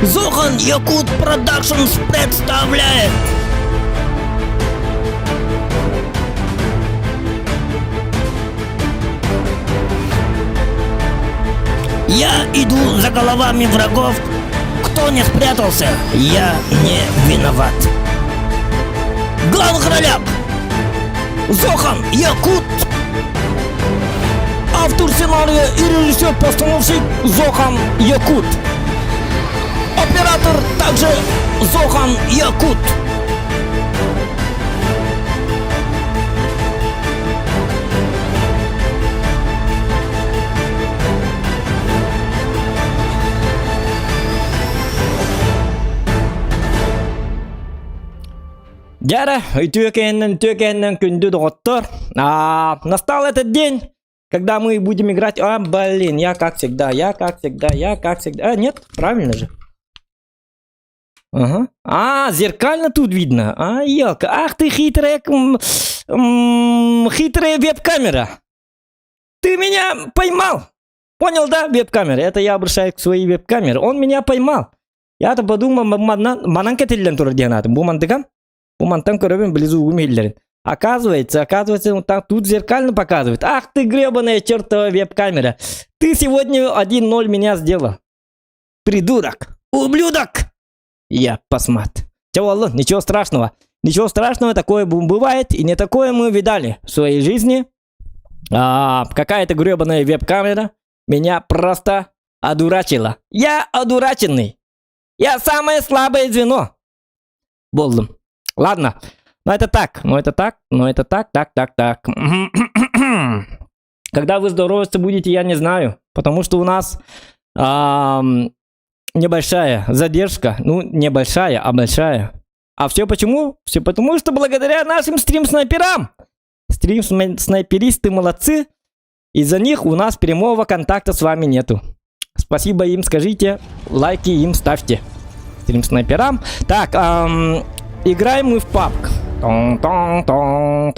Зохан Якут Productions представляет! Я иду за головами врагов. Кто не спрятался, я не виноват. Главных ролях Зохан Якут. Автор сценария и режиссер-постановщик Зохан Якут. Оператор также Зохан Якут. Дьара, үтүө кэннэн, үтүө кэннэн күндү доҕоттор. А, настал этот день, когда мы будем играть... А, блин, я как всегда, я как всегда, я как всегда... А, нет, правильно же. Ага. А, зеркально тут видно. А, елка. Ах ты хитрая, хитрая веб-камера. Ты меня поймал. Понял, да, веб-камера? Это я обращаюсь к своей веб-камере. Он меня поймал. Я-то подумал, манан кэтиллэн турар диэн аатым. Бу мантыкам. Бу мантан көрөбүн близу угум Оказывается, оказывается, он так тут зеркально показывает. Ах ты гребаная чертова веб-камера. Ты сегодня 1-0 меня сделал. Придурок! Ублюдок! Я посмат. Чего, ничего страшного. Ничего страшного, такое бывает, и не такое мы видали в своей жизни. А, какая-то гребаная веб-камера меня просто одурачила. Я одураченный. Я самое слабое звено. Болдум. Ладно. Ну это так, ну это так, ну это так, так, так, так. Когда вы здороваться будете, я не знаю. Потому что у нас небольшая задержка. Ну, небольшая, а большая. А все почему? Все потому, что благодаря нашим стрим-снайперам. Стрим-снайперисты молодцы. Из-за них у нас прямого контакта с вами нету. Спасибо им скажите, лайки им ставьте. Стрим-снайперам. Так, эм, играем мы в PUBG. Тон-тон-тон,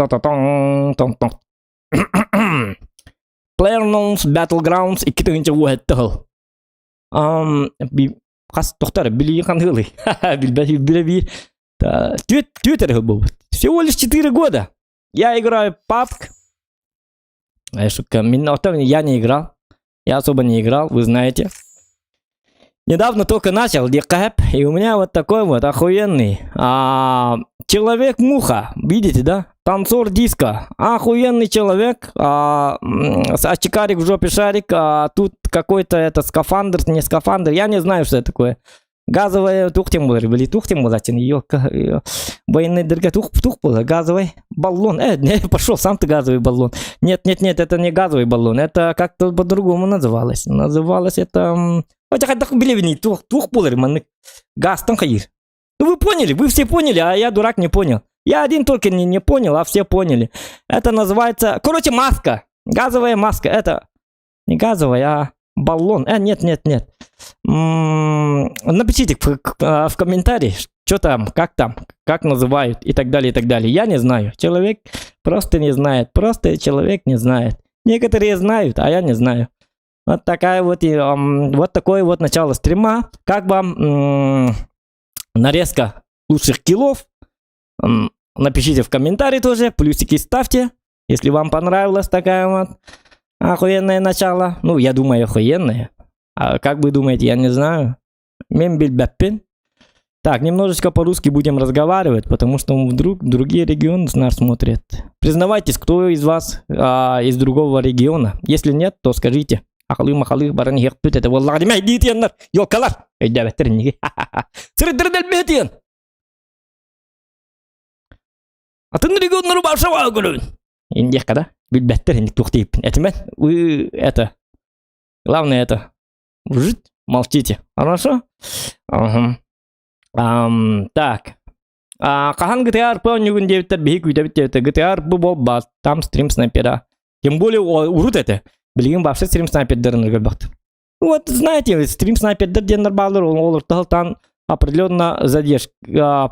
PlayerUnknown's Battlegrounds 2007 сыл. Хас тохтар билии ханһылый. Билбэ биир. Түөрт эрэ буолбут. Всего лишь 4 года. Я играю PUBG. А шутка. Я не играл. Я особо не играл, вы знаете. Недавно только начал декап, и у меня вот такой вот охуенный а, человек-муха, видите, да? Танцор диска. Охуенный человек, а, очкарик в жопе шарик, а тут какой-то это скафандр, не скафандр, я не знаю, что это такое. Газовая туох диэн буолар, били туох диэн буолааччын, военный туох туох буолар, газовый баллон. Э, не, пошел, сам ты газовый баллон. Нет, нет, нет, это не газовый баллон, это как-то по-другому называлось. Называлось это... Хотя хайдах билэбиний, туох туох буолар, маннык газтан хайыр. Ну вы поняли, вы все поняли, а я дурак не понял. Я один только не, не понял, а все поняли. Это называется... Короче, маска. Газовая маска. Это не газовая, а баллон. Э, нет, нет, нет. М-м, напишите в, в комментарии, что там, как там, как называют и так далее, и так далее. Я не знаю. Человек просто не знает. Просто человек не знает. Некоторые знают, а я не знаю. Вот такая вот, и, вот такое вот начало стрима. Как вам нарезка лучших киллов? Напишите в комментарии тоже, плюсики ставьте, если вам понравилась такая вот охуенное начало. Ну, я думаю, охуенное. А как вы думаете, я не знаю. Мин билбэппин. Так, немножечко по-русски будем разговаривать, потому что вдруг другие регионы нас смотрят. Признавайтесь, кто из вас а, из другого региона. Если нет, то скажите. Ахалы-махалы баран иһиэхпит этэ буоллаҕа димэ диитиэннэр ёлкалар өйдөөбөттөр инники сырыттырдал бэтиэн атын регионнары баршаға көрөбүн индиэххэ да билбэттэр инник туох диэппин этимэн вы это главное это жить молчите хорошо ага. Ам, так а, хаһан GTA RP оонньуугун диэбиттэр биһи күүтэбит диэбиттэр GTA RP буолбат там стрим снайпера тем более урут этэ билигин вообще стрим снайпердарын көрбөхтүм вот знаете стрим снайпердер диэннэр баалар олор таһылтаан определенно задержка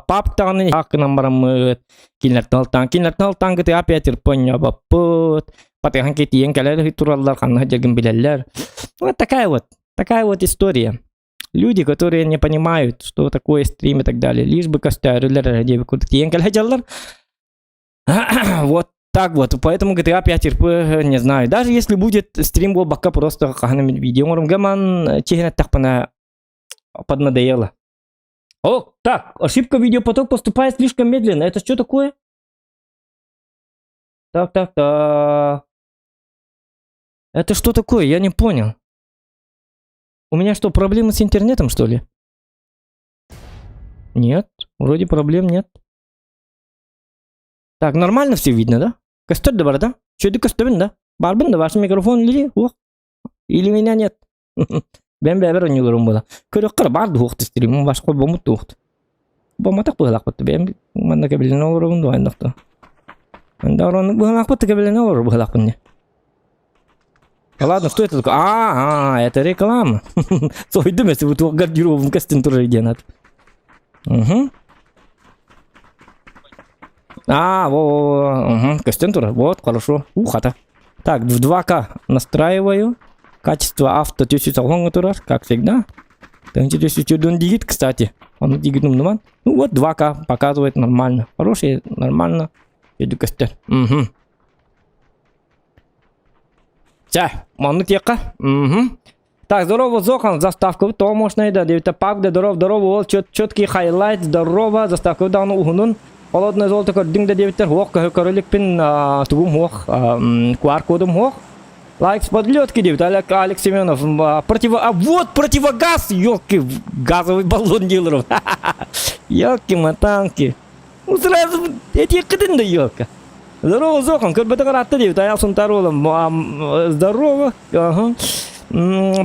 PUBG даҕаны гынан бараммыт кинилэртэн алтаан кинилэртэн алтаан GTA 5 RP оонньообоппут батыһан тиийэн кэлэр тураллар ханна сылдьаргын билэллэр вот такая вот такая вот история. Люди, которые не понимают, что такое стрим и так далее. Лишь бы көстөөрүлэр диэбит курдук тиийэн кэлэ дьаллар. Вот так вот. Поэтому GTA 5 РП, не знаю. Даже если будет стрим буолбакка просто хаһан видео оҥорумга ман чиһин эттэхпинэ поднадоело. О, так, ошибка видеопоток поступает слишком медленно. Это что такое? Так, так, так. Это что такое? Я не понял. У меня что, проблемы с интернетом, что ли? Нет, вроде проблем нет. Так, нормально все видно, да? Көстөр да бар, да? Чөйдү көстөбүн, да? Барбын да, ваш микрофон или ох? Или меня нет? Бэм бэбэр онньуларым була. Көрөххөр бар дуохт стрим, башка бомут дуохт. Боматах быһалаахпыт бэм манна кэбилен олоробун дуайнахта. Анда орону быһалаахпыт кэбилен олорор быһалаахпын не. Ладно, что это такое? А, а, это реклама. Сойдум, если вы туох гардеробум костюм тоже диэн Угу. А, во, во, угу, костюм тоже. Вот, хорошо. Ухата. Так, в 2К настраиваю. Качество авто турар, как всегда. Дигит, кстати. Он дигит Ну вот, 2К показывает нормально. Хороший, нормально. Иду костер. Угу. Чэ, маннык диэххэ. Угу. Так, здорово, Зохан, заставка то можно да, это пак, здорово, здорово, ол четкий хайлайт, здорово, заставка даҕаны уһунун. Холодное золото көрдүҥ да диэбиттэр, суох көрө иликпин, тугум суох, QR-кодум суох. Лайк с подлетки диэбит, Алек, Алекс Семенов. Противо... А вот противогаз, елки, газовый баллон дилеров. Елки-мотанки. Ну сразу эти да елка. Здорово, Зохан, көрбөтө ыраатта диэбит, Аял Сунтар уолум. Здорово. Ага.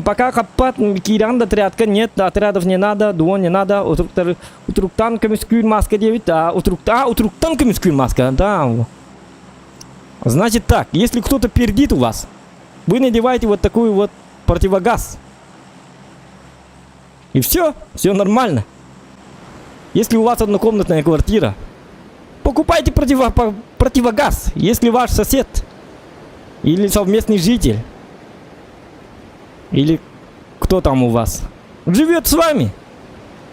Пока хаппат, киирэн да отрядка нет, отрядов не надо, дуо не надо, утуруктан көмүскүүр маска диэбит, а, утурук, а, утуруктан көмүскүүр маска, да. Значит так, если кто-то пердит у вас, вы надеваете вот такую вот противогаз. И все, все нормально. Если у вас однокомнатная квартира, покупайте противогаз. Если ваш сосед или совместный житель, или кто там у вас, живет с вами,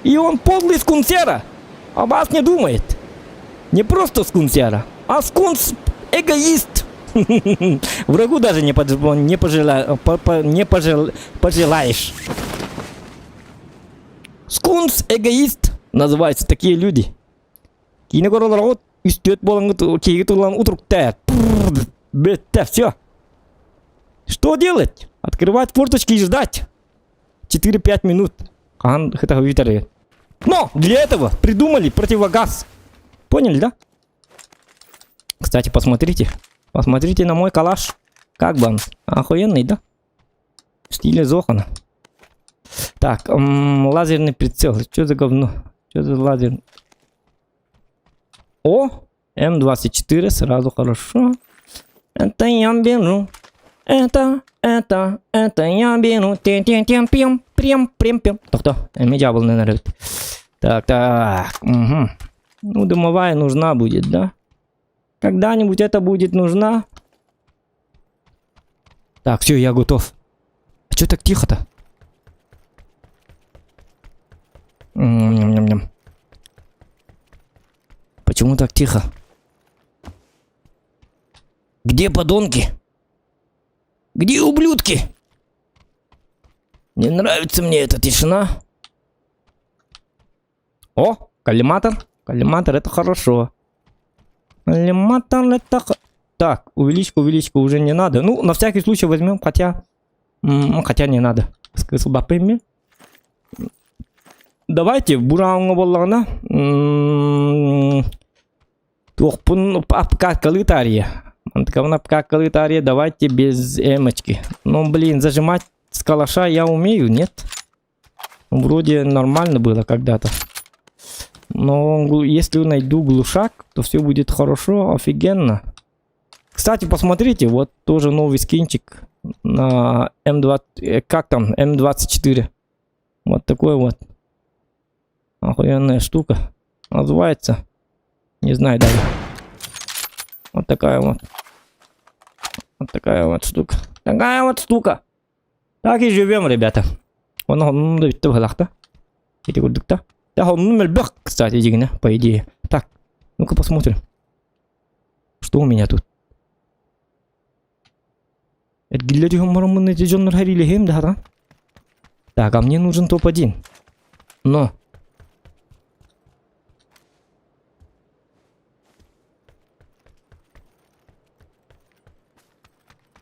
и он подлый скунсера, о вас не думает. Не просто скунсера, а скунс эгоист. Врагу даже не, под, не, пожела, по, по, не пожел, пожелаешь. Скунс эгоист называются такие люди. Киинэ көрө үстүөт буолан киһи тулан утуруктаах. Бетте, все. Что делать? Открывать форточки и ждать. 4-5 минут. Но для этого придумали противогаз. Поняли, да? Кстати, посмотрите. Посмотрите на мой калаш. Как бы он? Охуенный, да? В стиле Зохана. Так, лазерный прицел. Что за говно? Что за лазер? О, М24 сразу хорошо. Это я беру. Это я беру. Тем, тем, тем, пем, прем, прем, пем. Тохто, эмиэ дьаабыланан Так, так. Угу. Ну, дымовая нужна будет, да? Когда-нибудь это будет нужна. Так, все, я готов. А что так тихо-то? Ням-ням-ням. Почему так тихо? Где подонки? Где ублюдки? Не нравится мне эта тишина. О, коллиматор. Коллиматор это хорошо. Коллиматор это... Так, увеличку, увеличку уже не надо. Ну, на всякий случай возьмем, хотя... Хотя не надо. С Давайте, бу рауҥҥа буоллаҕына. Туохпун обкаткалыы Обкаткалыы давайте без эмочки. Ну, блин, зажимать с калаша я умею, нет? Вроде нормально было когда-то. Но если найду глушак, то все будет хорошо, офигенно. Кстати, посмотрите, вот тоже новый скинчик на М2, как там, М24. Вот такой вот. Охуенная штука. Называется. Не знаю даже. Вот такая вот. Вот такая вот штука. Такая вот штука. Так и живем, ребята. Онно оннум да бүттэ быһалаахта. Ити курдук да. Да оннум элбэх, кстати, дьигинэ, по идее. Так, ну-ка посмотрим. Что у меня тут? Эргиллэ түһэн бараммын эти дьоннор хэриилэһиэм да хатан. Так, а мне нужен топ-1. Но.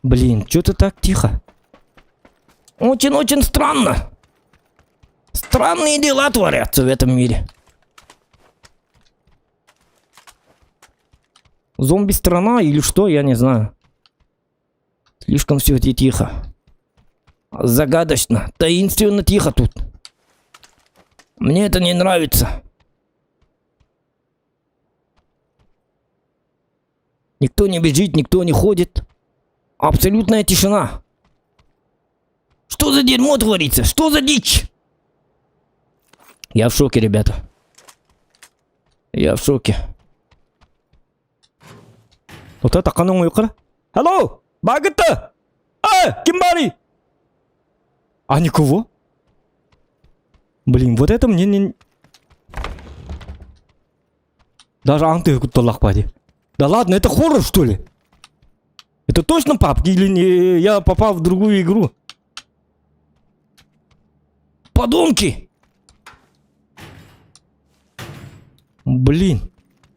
Блин, что-то так тихо. Очень-очень странно. Странные дела творятся в этом мире. Зомби-страна или что, я не знаю. Слишком все это тихо. Загадочно, таинственно тихо тут. Мне это не нравится. Никто не бежит, никто не ходит. Абсолютная тишина. Что за дерьмо творится? Что за дичь? Я в шоке, ребята. Я в шоке. Вот это канон уйкыр. Hello! Багыта! А, ким баарый? А никого? Блин, вот это мне не... Даже анты кутталлахпа Да ладно, это хоррор, что ли? Это точно папки или не, я попал в другую игру? Подонки! Блин.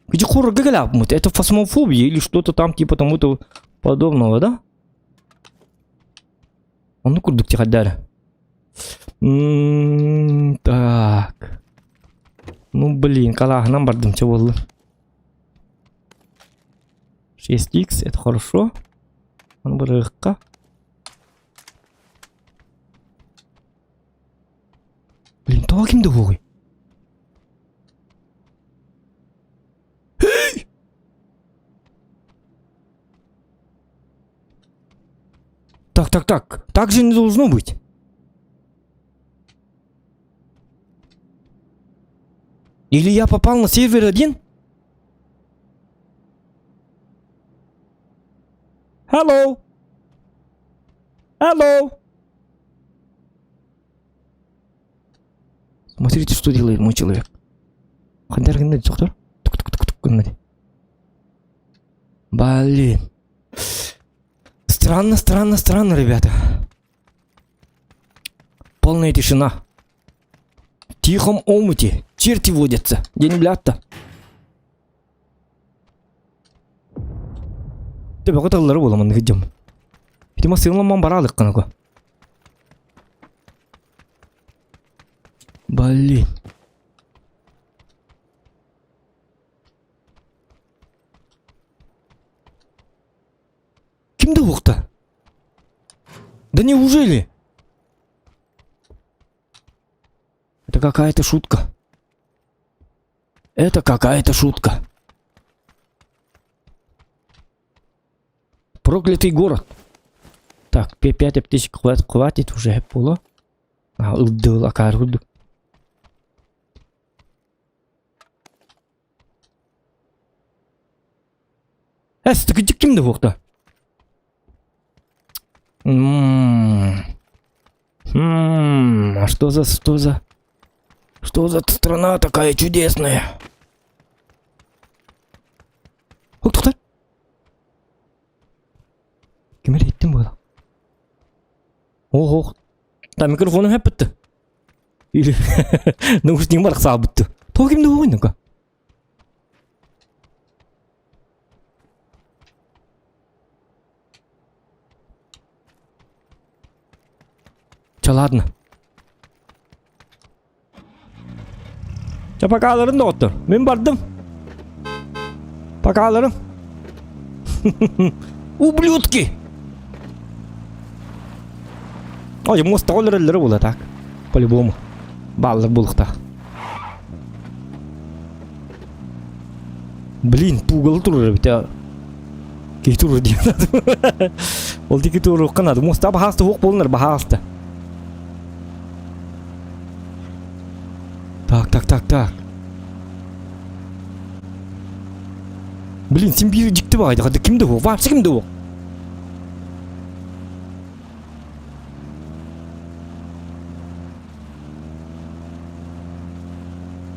Где хоррор галяпмут? Это фасмофобия или что-то там типа тому-то подобного, да? Оннук курдук тихэддэр. Так. Ну блин, калааһынан бардым чэ буолла. 6х, это хорошо. Аны барыахха. Блин, тоҕо ким да буолуой? Эй! Так, так, так. Так же не должно быть. Или я попал на сервер один? Hello? Hello? Смотрите, что делает мой человек. Блин. Странно, странно, странно, ребята. Полная тишина. В тихом омуте черти водятся. День блядь-то. Төбөҕө тыллары буоламан ыгдьым. Ити массыыналамман бараалыкканако. Блин. Ким да уохта? Да неужели? Это какая-то шутка. Это какая-то шутка. Проклятый город. Так, П5 аптечек хватит, хватит уже пола. А, ылдыл, акаар курдук. Эс, ким да буохта? М-м-м. А что за, что за, что за страна такая чудесная? Тоқта. Ким эрэ иттим буола. Ох, Та микрофоным хэппитти. Или наушнигым барахсаабытты. Тоҕо ким да буолуой Чэ ладно. Чэ покаларын доҕоттор. Мин бардым. Покаларым. Ублюдки! Ой, муостаҕа өлөрөллөрө буолла так. По-любому. Бааллар буолуохтаах. Блин, пугало турар эбит а. Киһи турар диэн Ол диэки туруохха наада. Муостаҕа баһааста суох буолунар баһааста. Так, так, так, так. Блин, син биир дьикти баҕайы. Ким да суох, вообще ким да суох.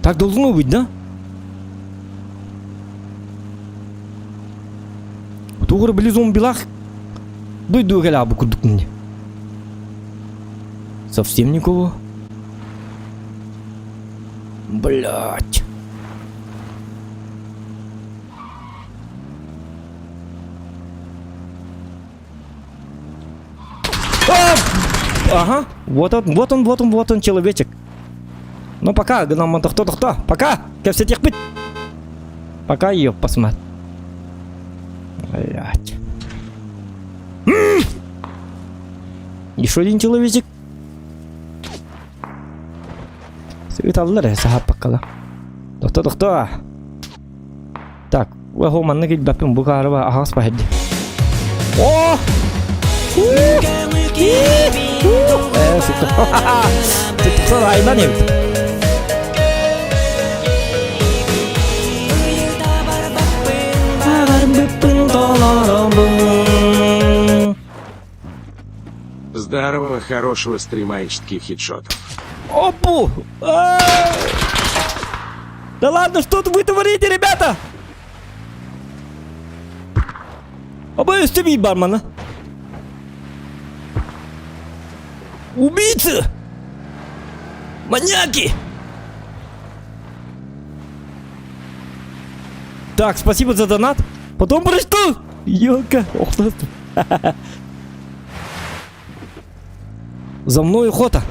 Так должно быть, да? Тугура били зомбилах дойду кэлэ курдук мне. Совсем никого. Блять. А! Ага, вот он, вот он, вот он, вот он, человечек. Ну пока, гынан тохто тохто, пока, кэпсэтиэхпит. Пока ее посмотри. Блять. Еще один человечек. Сыыталлар саһаппаккала. Тохто тохто. Так, Оһо манна кэлбэппин бу каарыба аһаҕас баһырды. О! Э, сука. Tutsa айдан эбит. Здорово, хорошего стрима и чітких хедшотов. Опу! А! Да ладно, что вы творите, ребята? Оба өстө бармана. Убийцы! Маньяки! Так, спасибо за донат. Потом прочту! Елка! Ох, За мной охота.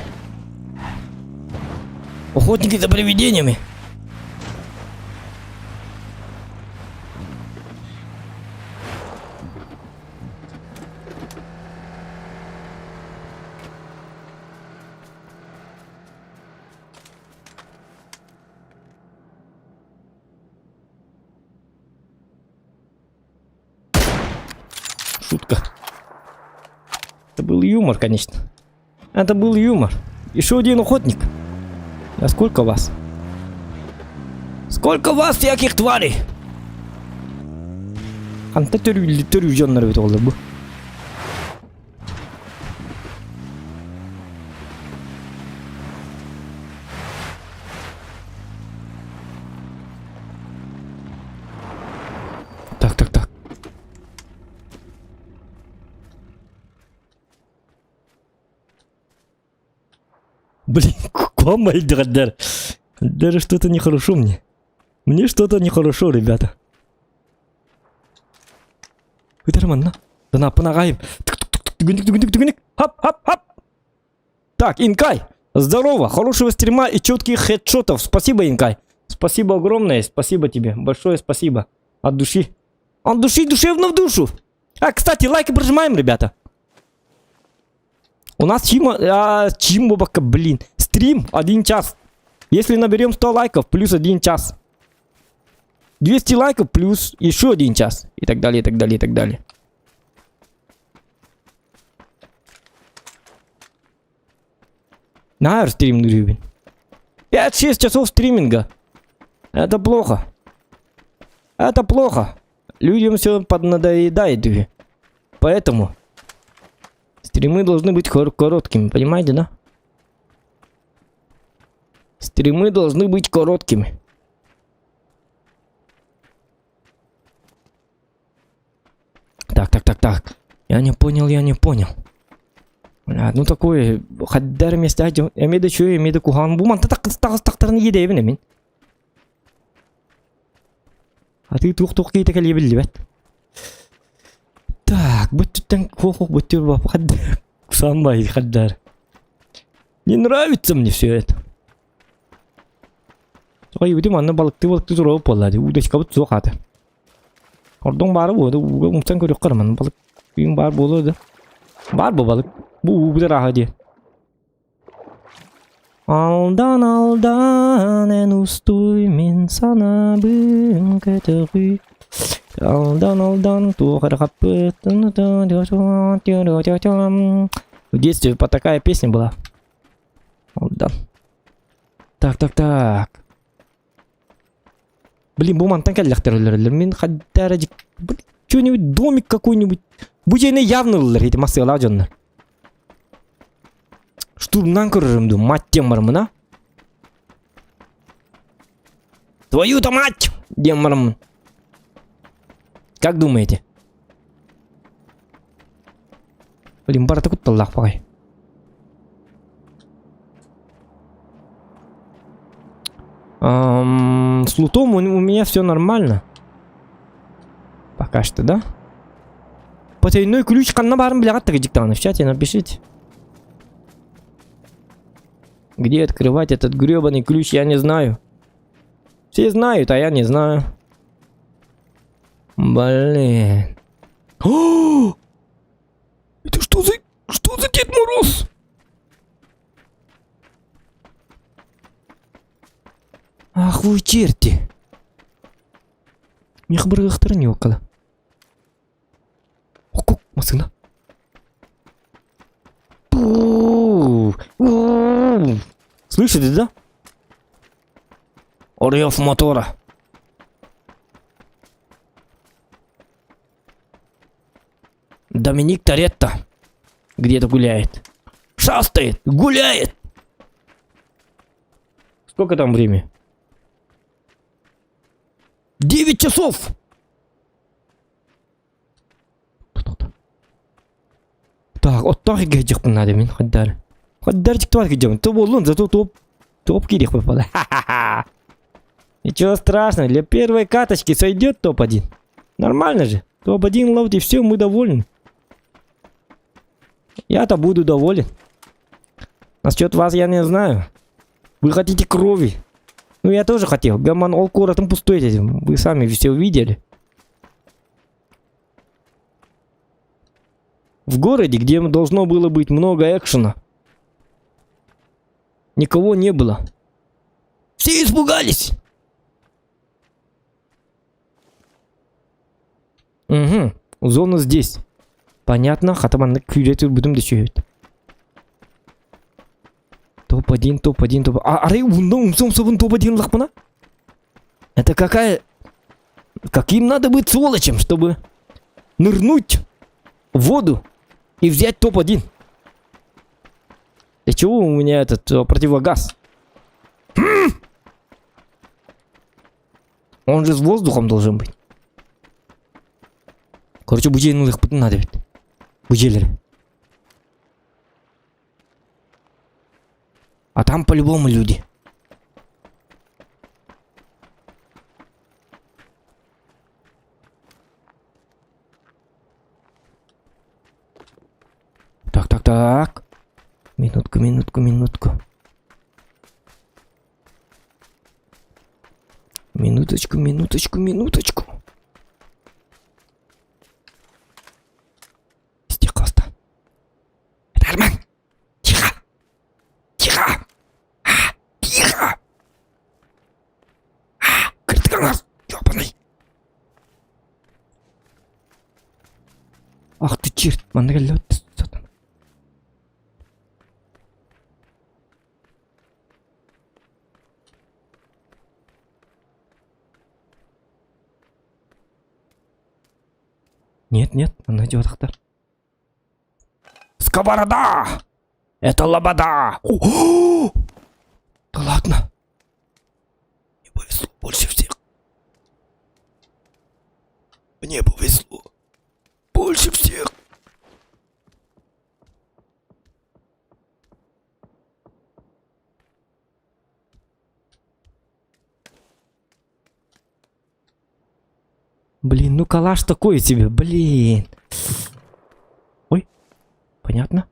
Охотники за привидениями. Шутка. Это был юмор, конечно. Это был юмор. Еще один охотник. А сколько вас? Сколько вас всяких тварей? Ханта төрүү төрүү дьоннор эбит ол бу. Так, так, так. Блин, кома Даже что-то нехорошо мне. Мне что-то нехорошо, ребята. Ыытар манна. Донаппын аҕайым. Түгүнүк, түгүнүк, түгүнүк. Хап, хап, хап. Так, Инкай, здорово, хорошего стрима и четких хедшотов. Спасибо, Инкай. Спасибо огромное, спасибо тебе. Большое спасибо. От души. От души, душевно в душу. А, кстати, лайки прожимаем, ребята. У нас чима, а, чимбобака, блин. Стрим один час. Если наберем 100 лайков, плюс один час. 200 лайков плюс еще один час. И так далее, и так далее, и так далее. На стрим Рюбин. 5-6 часов стриминга. Это плохо. Это плохо. Людям все поднадоедает. Поэтому стримы должны быть короткими, понимаете, да? Стримы должны быть короткими. Так, так, так, так. Я не понял, я не понял. Бля, ну такое, хаддар месте эмиэ да үчүгэй, эмиэ да куһаҕан. Бу манта тахтарын иэдэйэбин эмин. А ты туох-туох киһитэ кэлиэ биллибэт. Так, бүттүттэн хуох-хуох бүттүр хаддар. Самбай хаддар. Не нравится мне все это. Ой, манна балыктыы-балыктыы туруоп буолла дии. Удочкабыт суох аата. Ордуҥ баара буолуо да, ууга умсан көрүөххэ манна балык үйүҥ баар буолуо да. Баар бу балык. Бу уубут ырааһа дии. Алдан алдан эн устуй мин санаабын көтөҕүй Алдан алдан туох эрэ хаппыт В детстве по такая песня была. Алдан. Так, так, так. Блин, бу мантан кэллэхтэр өлөрөллөр. Мин хаддара что-нибудь домик какой-нибудь. Бу дьиэни явно ыллар ити массыалаах дьоннор. Штурмнан көрөрүм дуу, мать тем бармына. Твою-то мать! Диэн бараммын. Как думаете? Блин, барыта кутталлаах баҕай. С лутом у меня все нормально. Пока что, да? Потайной ключ ханна баарын билэҕит дьиктаҕына в чате напишите. Где открывать этот гребаный ключ, я не знаю. Все знают, а я не знаю. Блин. О! Это что за... Что за Дед Мороз? Ах вы черти. Миэхэ бырыгыахтара ньуоккала. Окук, массыына. Слышите, да? Рев мотора. Доминик Торетто где-то гуляет. Шастает, гуляет. Сколько там время? 9 часов! Так, оттоох игэдьиэхпин наада мин хаддар. Хаддар тиктуар кидьэбин. То буоллун, зато топ топ киириэх попала. Ха-ха-ха. Ничего страшного, для первой каточки сойдет топ-1. Нормально же. Топ-1 ловите, все, мы довольны. Я-то буду доволен. Насчет вас я не знаю. Вы хотите крови. Ну, я тоже хотел. Гаман ол куоратым пустой этим. Вы сами все увидели. В городе, где должно было быть много экшена, никого не было. Все испугались. Угу. Зона здесь. Понятно. Хата манна күүрэ турбутум да сүһүт. Топ-1, топ-1, топ... А, арай умна умса умсабын топ-1 ыллахпына? Это какая... Каким надо быть сволочем, чтобы нырнуть в воду и взять топ-1? Для чего у меня этот э, противогаз? Он же с воздухом должен быть. Короче, бу дьиэни ылыахпытын наада эбит. Бу дьиэлэри. А там по-любому люди. Так, так, так. Минутку, минутку, минутку. Минуточку, минуточку, минуточку. Тихо, Арман! Тихо! Тихо! А, тихо! А, кыртыгаңас, ёбаный! Ах ты черт, манна кэллэ сатан. Нет, нет, манна дьуотахтар. Сковорода! Это лобода! О! Да ладно. Мне повезло больше всех. Мне повезло. Больше всех. Блин, ну калаш такой тебе, блин. Ой, понятно.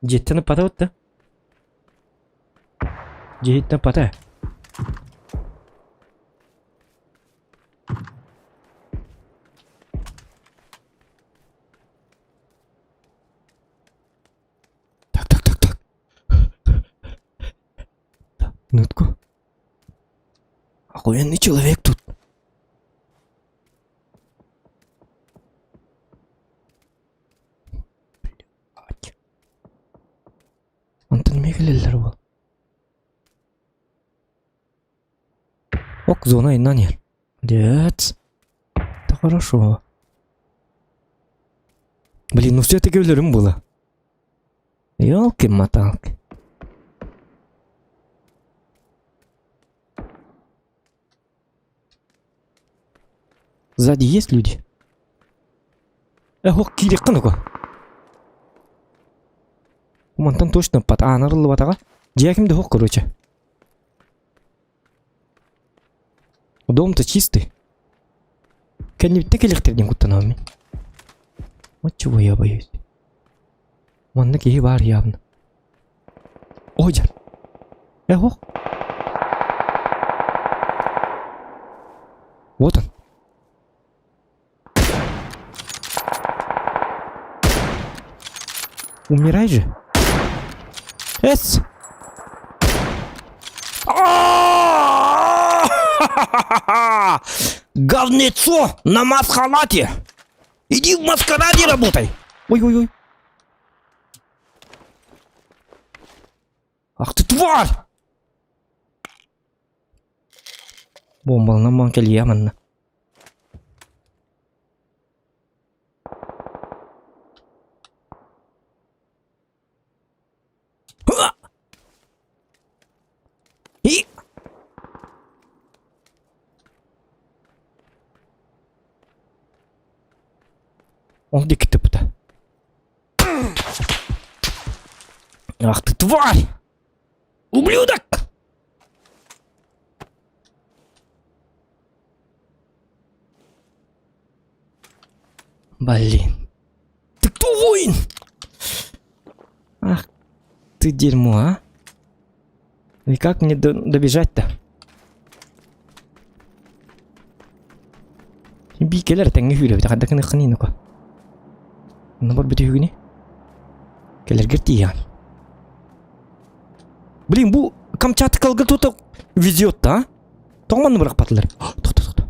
Дьиэттэн ыппатабыт да? Дьиэттэн ыппата. Так, так, так, так. Так, минутку. Охуенный человек тут. Блядь. Онтон эмиэ кэлэллэр буол. Ок, зона иннан иһэр. Молодец. хорошо. Блин, ну все-таки өлөрүм була. Елки-моталки. Сзади есть люди? Эх, киириэххин уга. Мантан точно пат аанарыллыбатаҕа. Дьиэким да короче. Дом-то чистый. Кэннибиттэ кэлиэхтэр диэн куттанабын мин. Вот чего я боюсь. Манна киһи баар явно. Ой, дьар. Эх, ох. Вот он. Умирай же. Эс! Говнецо на масхалате! Иди в маскараде работай! Ой-ой-ой. Ах ты тварь! Бомбалынан кэлиэ манна. И... Ол диэки тыппыта. Ах ты тварь! Ублюдок! Блин. Ты кто воин? Ах ты дерьмо, а? И как мне добежать-то? Би кэлэр тэҥҥэ сүүрэбит, хайдах гыныаххыный ну-ка. Онно барбыт үһүгүнүй? Кэлэргэр тиийэҕин. Блин, бу Камчаткалга то везет-то, а? Тоҕо манна бырахпатылар? Тохто, тохто.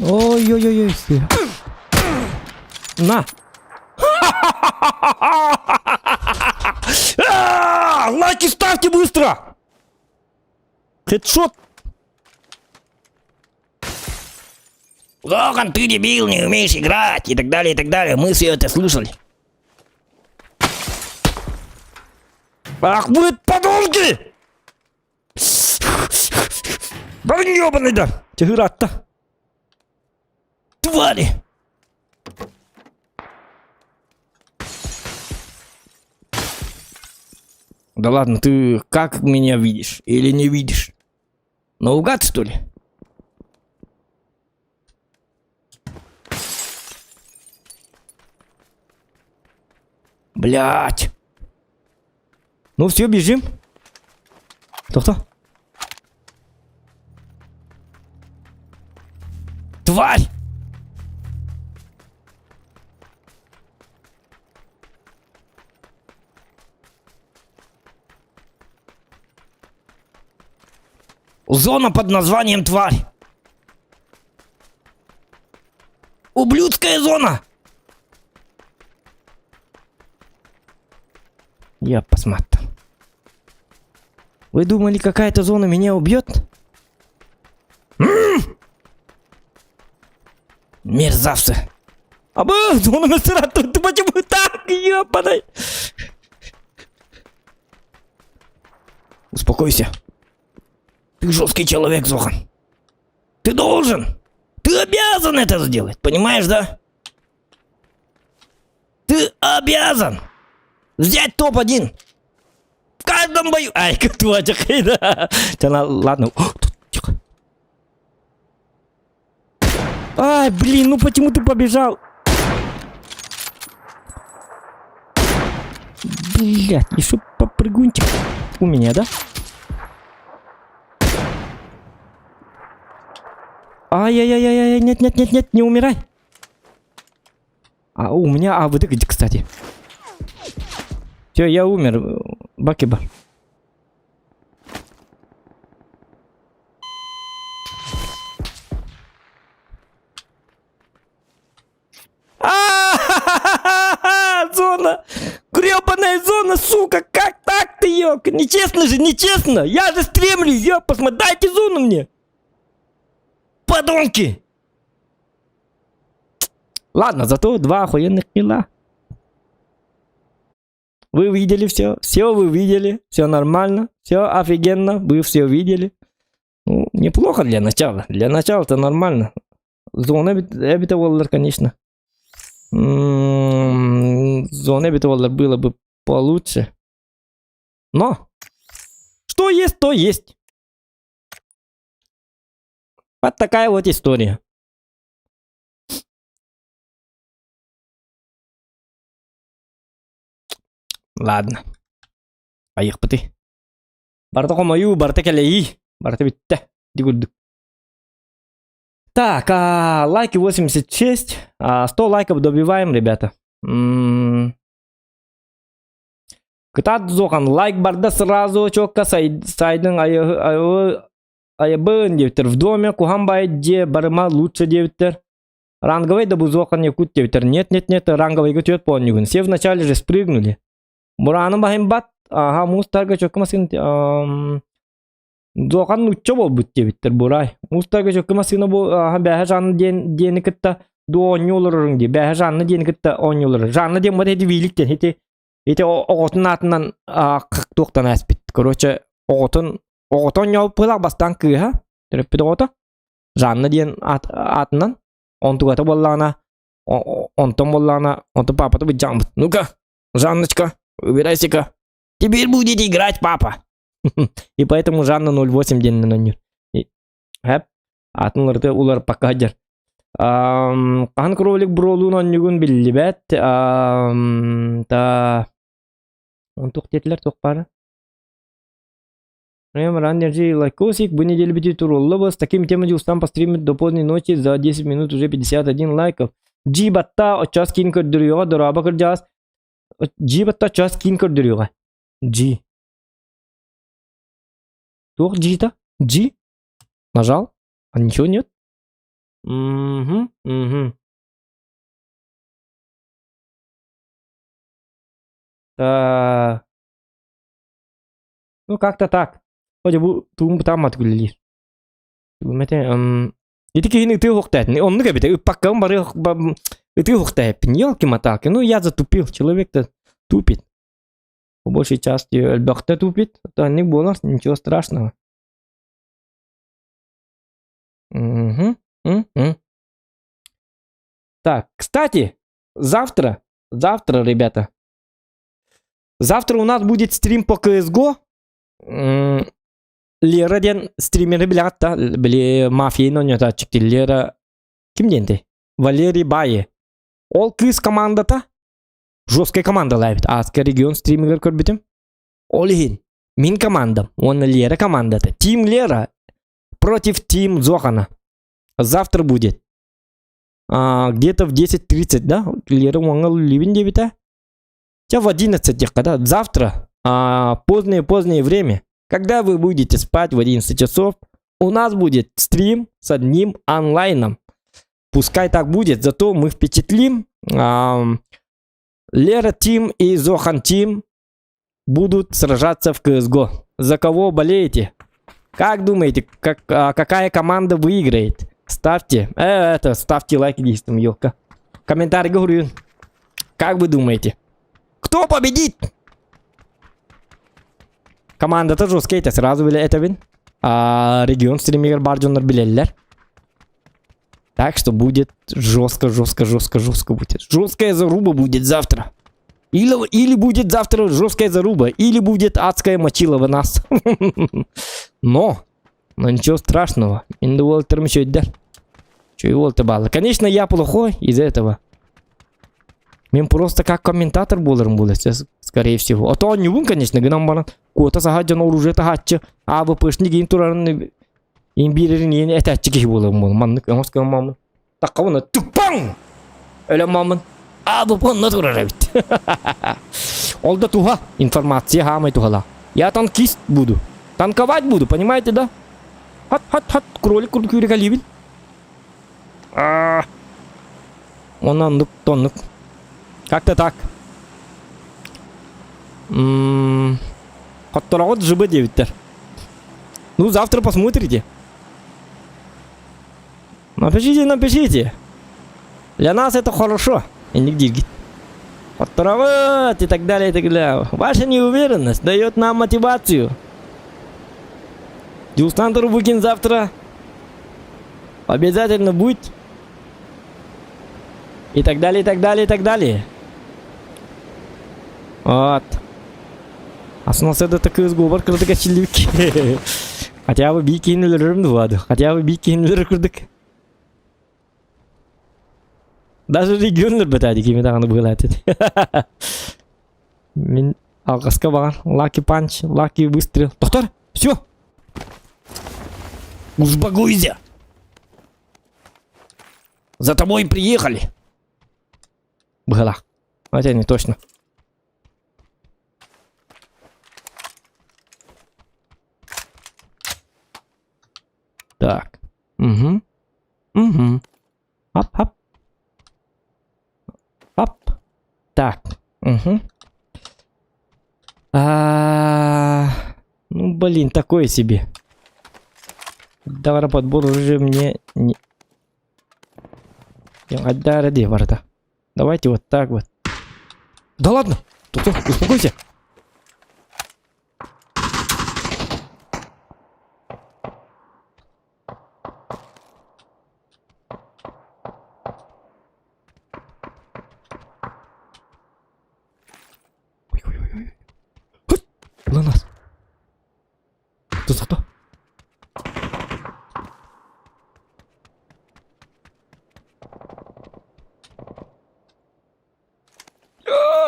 Ой-ой-ой-ой. На! Лайки ставьте быстро! Хедшот! Логан, ты дебил, не умеешь играть, и так далее, и так далее. Мы все это слышали. Ах вы подонки! Да ёбаный да! Чыгыратта. Твари! Да ладно, ты как меня видишь или не видишь? Наугад, что ли? Блять! Ну все, бежим. Кто-кто? Тварь! Зона под названием Тварь. Ублюдская зона! Я посмотрю. Вы думали, какая-то зона меня убьет? М-м-м! Мерзавцы! А бы, зона ты почему так, ёпаный? Успокойся. Ты жесткий человек, Зохан. Ты должен. Ты обязан это сделать, понимаешь, да? Ты обязан взять топ-1. В каждом бою. Ай, как да. Ладно. Тихо. Ай, блин, ну почему ты побежал? Блять, еще попрыгунчик у меня, да? Ай-яй-яй-яй, нет, нет, нет, нет, не умирай. А у меня АВД где, кстати. Все, я умер. Бакиба. Зона! Гребаная зона, сука! Как так ты, ёк? Нечестно же, нечестно! Я же стремлю, ёп, посмотри, дайте зону мне! Подонки! Ладно, зато два охуенных килла. Вы видели все, все вы видели, все нормально, все офигенно, вы все видели. Ну, неплохо для начала. Для начала это нормально. Зона эбитэ буоллар, конечно. М-м, зона эбитэ буоллар было бы получше. Но что есть, то есть. Вот такая вот история. Ладно. Айыхпытый. Барыта хомойуу, барыта кэлэйии. Барыта бүттэ. Ди курдук. Так, а, лайки 86. А, 100 лайков добиваем, ребята. М-м-м. Кытаат Зохан, лайк барда сразу чокка сайдың айыбын диэбиттэр. В доме куһан бай дьиэ барыма лучше диэбиттэр. Ранговый да бузохан якут диэбиттэр. Нет, нет, нет, ранговыйга түөрт понньугун. Все вначале же спрыгнули. Бурааны баһын бат, ага, муус тарга чокка масын Зохан нучча буолбут диэбиттэр Бурай. Муус тарга чокка массыына бу аха бээһэ Жанна диэн диэни кытта дуо оонньуу олороруҥ дии. Бээһэ Жанна диэни кытта оонньуу олорор. Жанна диэн вот ити биилик диэн ити ити оҕотун аатынан туохтан ааспыт. Короче, оҕотун оҕото оонньообут бастаан кыыһа төрөппүт оҕото Жанна диэн аат аатынан онтугата буоллаҕына онтон буоллаҕына онтон папата быдьааммыт. Ну-ка, Жанночка, выбирайся-ка. Теперь будете играть, папа. И поэтому Жанна 08 диэнинэн оонньуур. Хэп. Атын уларыта уларыппакка сылдьар. Хаһан кролик бруолуун оонньугун биллибэт. Та онтук диэтилэр туох баара? Прям ран держи лайкосик, бу неделю бити турулла с таким темой устам постримить до поздней ночи за 10 минут уже 51 лайков. G батта очас кин көрдөрүөҕэ дорообо кырдьаҕас. G батта очас кин көрдөрүөҕэ. G. Туох G-та? G? Нажал? А ничего нет? Угу, угу. Та... Ну, как-то так. Хотя бу тугун бытааммат күлэлиир. Ити киһини ытыы уһуктаатын. Оннук эбитэ. Ыппаккабын бары ытыы уһуктаайппын. Елки-моталки. Ну, я затупил. Человек-то тупит. По большей части элбэхтэ тупит. Это не буолар, ничего страшного. Угу. Угу. Так, кстати, завтра, завтра, ребята, завтра у нас будет стрим по CSGO. Лера диэн стримеры билэҕит да, били мафияны оонньотооччу Лера ким диэнтэй? Валерий Баи. Ол кыыс командата жесткая командалаа эбит. Ааска регион стримигэр көрбүтүм. Ол иһин мин командам уонна Лера командата. Тим Лера против Тим Зохана. Завтра будет. А, где-то в 10.30, да? Лера уоҥҥа үлэлиибин диэбитэ. Хотя в 11 диэххэ, да? Завтра, а, позднее-позднее время, когда вы будете спать в 11 часов, у нас будет стрим с одним онлайном. Пускай так будет, зато мы впечатлим. А, Лера Тим и Зохан Тим будут сражаться в CSGO. За кого болеете? Как думаете, как, а, какая команда выиграет? Ставьте, э, это, ставьте лайки, действием, елка. Комментарий говорю. Как вы думаете? Кто победит? Командата жесткая, это сразу билэ этэбин. А, регион стримигэр баар дьоннор билэллэр. Так что будет жестко, жестко, жестко, жестко будет. Жесткая заруба будет завтра. Или, или будет завтра жесткая заруба, или будет адская мочилова нас. Но, но ничего страшного. Индуолтерм еще Конечно, я плохой из этого. Мен просто как комментатор буоларым буолар, скорее всего. А то оонньуубун, конечно, гынан баран куота саха дьон оружие таһааччы, АВПшник иин турарын иин биэрэрин иин этээччи киһи буоларым буолар. Маннык өҥөс гыммаммын. Таххабына туппаҥ! Өлөн маммын. АВП онно турар эбит. Ол да туһа, информация хаамай туһалаах. Я танкист буду. Танковать буду, понимаете, да? Хат-хат-хат, кролик курдук күүрэ Оннук, тоннук. Как-то так. Хоттороҕут жыбы диэбиттэр. Ну, завтра посмотрите. Напишите, напишите. Для нас это хорошо. Инник дииргит. Оттороҕут и так далее, и так далее. Ваша неуверенность дает нам мотивацию. Дюстан Турбукин завтра обязательно будет. И так далее, и так далее, и так далее. Вот. Основной это такой сговор, когда ты Хотя бы бикин өлөрөрүм Хотя бы бикин өлөрөр Даже регион өлөрбөтө кими даҕаны быһыылаат Мин алҕаска баҕар Lucky Punch, Lucky Выстрел. Доктор, все. Успокойся. За тобой приехали. Быһыылаах. Хотя не точно. Так. Угу. Угу. Хоп-хоп. Хоп. Так. Угу. А, ну, блин, такое себе. Давай подбор уже мне не... Давайте вот так вот. Да ладно! Тут, успокойся. Ой-ой-ой. Ланас. Тут кто?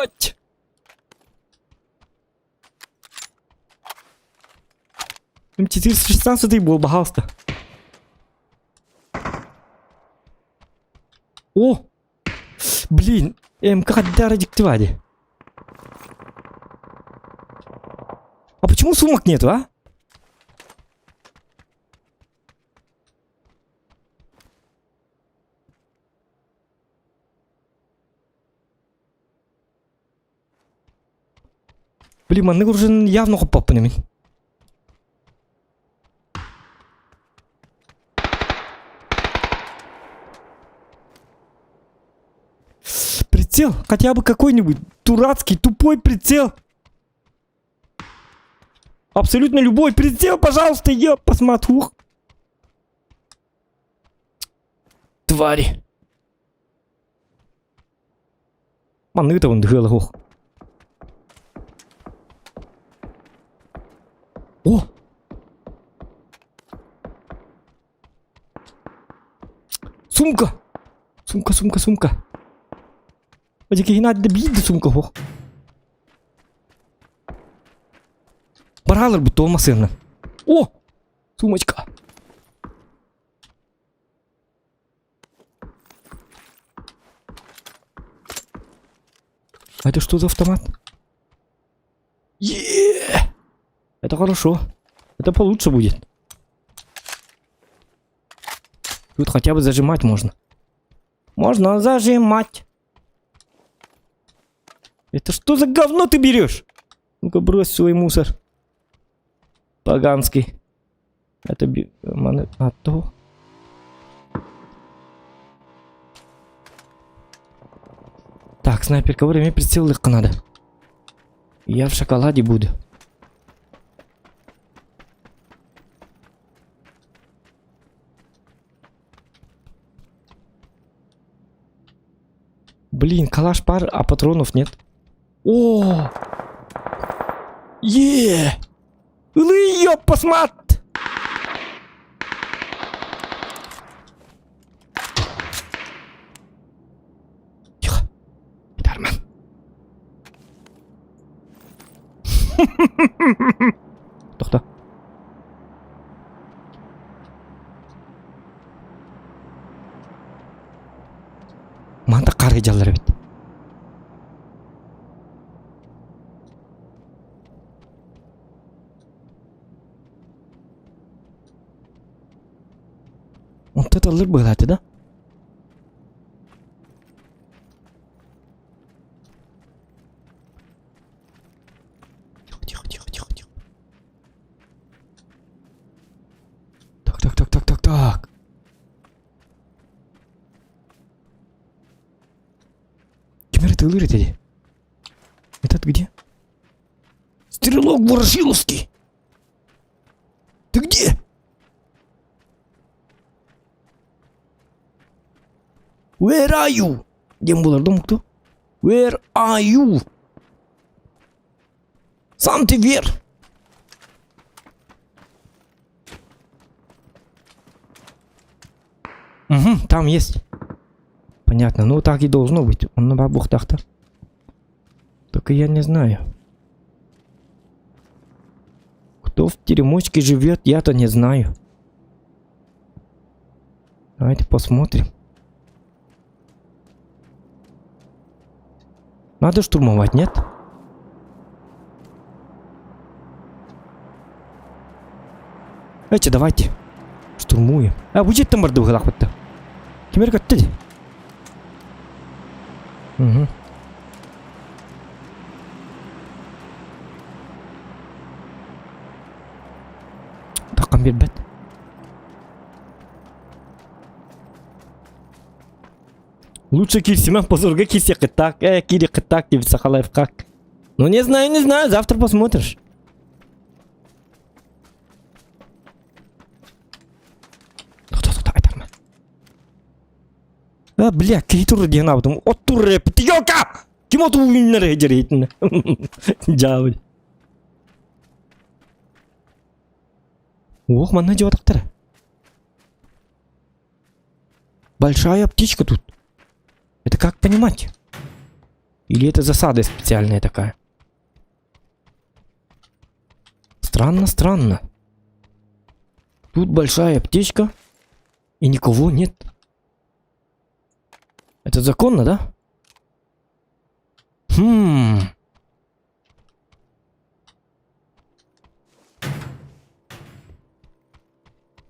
Блять! М416 был, пожалуйста. О! Блин, МК дьикти А почему сумок нету, а? Блин, маннык уже явно хоппаппын мин. Прицел, хотя бы какой-нибудь дурацкий, тупой прицел. Абсолютно любой прицел, пожалуйста, я посмотрю. Твари. Маннык да О! Сумка! Сумка, сумка, сумка. Одикиһин биир да сумка суох. Баралар бут массыына. О! Сумочка. А это что за автомат? Е! Это хорошо. Это получше будет. Тут хотя бы зажимать можно. Можно зажимать. Это что за говно ты берешь? Ну-ка брось свой мусор. Поганский. Это би... А то... Так, снайперка время прицел надо. Я в шоколаде буду. Блин, калаш пар, а патронов нет. О! Е! Ылы, посмат! Тихо. Дарман. Тохто. Манта қар жаллар эбит. Вот это лыр быһааты да? Тихо, тихо, тихо, тихо, тихо. Так, так, так, так, так, так. Атыылыыр этэ дии. Этот где? Стрелок Ворошиловский! Ты где? Where are you? Диэн буолар да омукту. Where are you? Сам ты вер. Угу, там есть. Понятно. Ну, так и должно быть. Он на бабухтахта. Только я не знаю. Кто в теремочке живет, я-то не знаю. Давайте посмотрим. Надо штурмовать, нет? Эти, давайте. Штурмуем. А, будет там барды быһылаахпытта. Кимер көттө ди. Угу. Таххан биэрбэт. Лучше киирсимэн позорга киирсиэххит так, э, киириэххит так диэбит сахалаев как. Ну не знаю, не знаю, завтра посмотришь. Тохто, айтарма. А, бля, киһи турар диэн аабытым. Оттур рэп, ёлка! Ким оту үүннэр дьэрийтин. Дьаабыл. Ох, манна дьуотахтара. Большая птичка тут. Это как понимать? Или это засада специальная такая? Странно, странно. Тут большая аптечка, и никого нет. Это законно, да? Хм.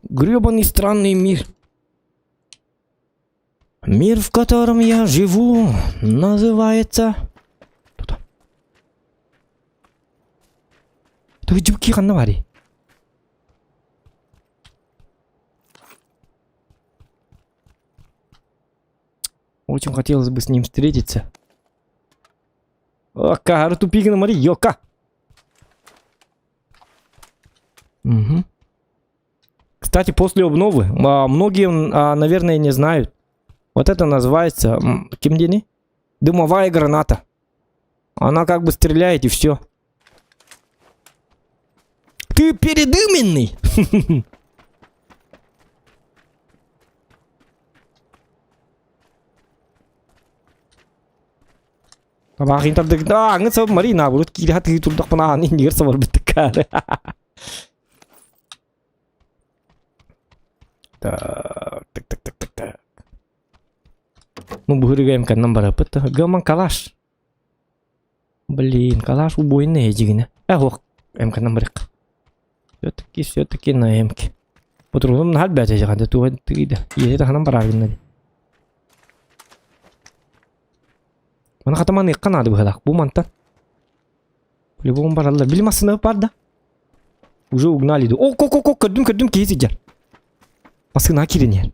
Гребаный странный мир. Мир, в котором я живу, называется... Туда. Тугдюки ханна Очень хотелось бы с ним встретиться. О, кар тупигна Мари, йока. Угу. Кстати, после обновы, многие, наверное, не знают. Вот это называется, ким диэний? Дымовая граната. Она как бы стреляет и все. Ты передыменный! Табаахын тардык ааҥҥыт сабып Марина урут киирэ хатыы турдахпына ааны иннигэр сабарбыттыккаары. Так, так, так, так, так, так. Ну, быһырыга МК-нан бараппыт. Гаман калаш. Блин, калаш убойный дигинэ. Э, ох, МК-нан барык. Все-таки, все-таки на МК. Патрулым нахал бәтэ жаҕанда туга тыйда. Иэһэ таһынан бараагынна ди. Маны хатаман ыкка наада быһалаах. Бу мантан. По-любому бараллар. Били массыына бар да. Уже угнали. О, ко ко ко көрдүм көрдүм киһи сылдьар. Массыына киирэн иһэр.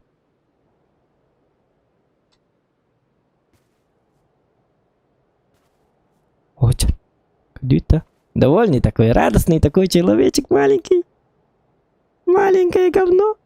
Очень. Көрдүүт Довольный такой, радостный такой человечек маленький. Маленькое говно.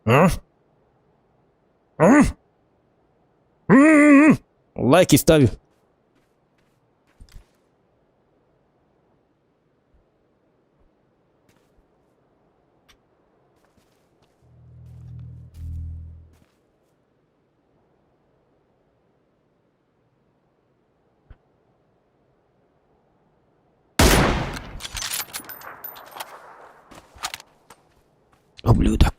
М? М? М-м-м. Лайки ставлю. Ублюдок.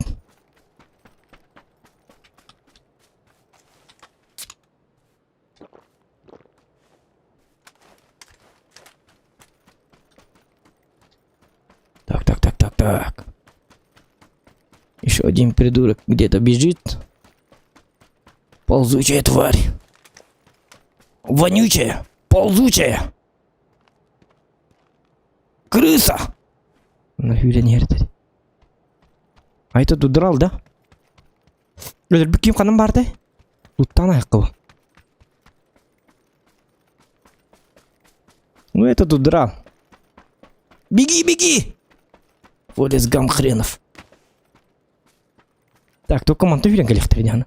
Так, так, так, так, так. Еще один придурок где-то бежит. Ползучая тварь. Вонючая, ползучая. Крыса! Нахуй не А этот удрал, да? Өлөрбүт ким ханан баардай? Уттан айыккыбы. Ну этот удрал. Беги, беги! Форест Гам хренов. Так, только манты үүрэн кэлиэхтэрин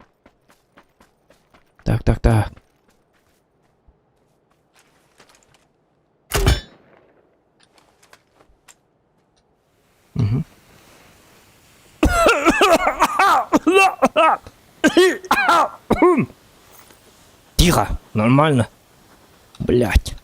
Так, так, так. Угу. Тихо, нормально. Блять.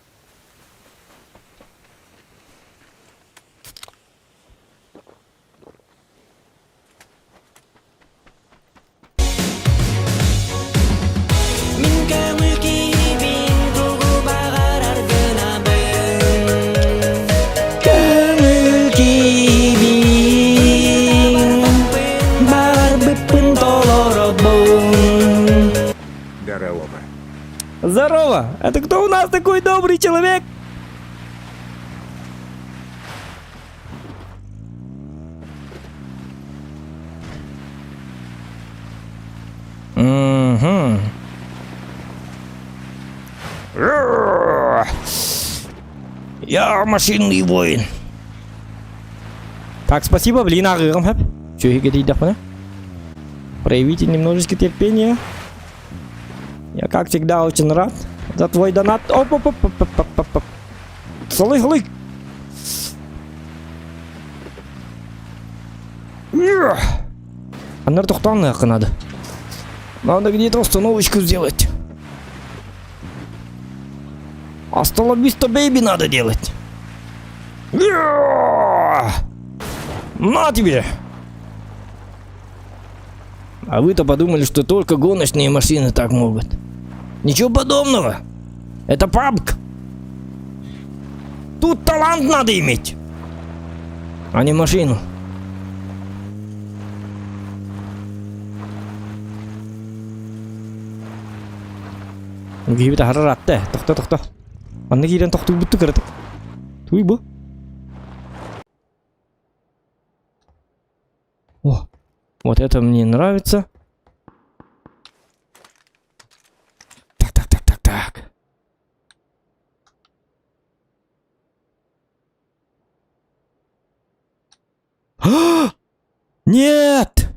Мин көҥүл киһибин тугу баҕарар гынабын Көҥүл киһибин баҕарбыппын толоробун. Здорово. Здорово! Это кто у нас такой добрый человек? Угу. Я машинный воин. Так, спасибо, блин, ааҕыам сөп. Чүһүгэ тиийдэхпинэ. Проявите немножечко терпения. Я, как всегда, очень рад за твой донат. Оп, оп, оп, оп, оп, оп, оп. Салый, салый. Аннар тохтоон надо. Надо где-то установочку сделать. Hasta la vista, baby, надо делать. На тебе! А вы-то подумали, что только гоночные машины так могут. Ничего подобного. Это PUBG. Тут талант надо иметь, а не машину. Киһибит аһарар атта, тохто тохто. Манна киирэн тохтуубутту кыратык. Туй бу. О, вот это мне нравится. Так, так, так, так, так. Нет!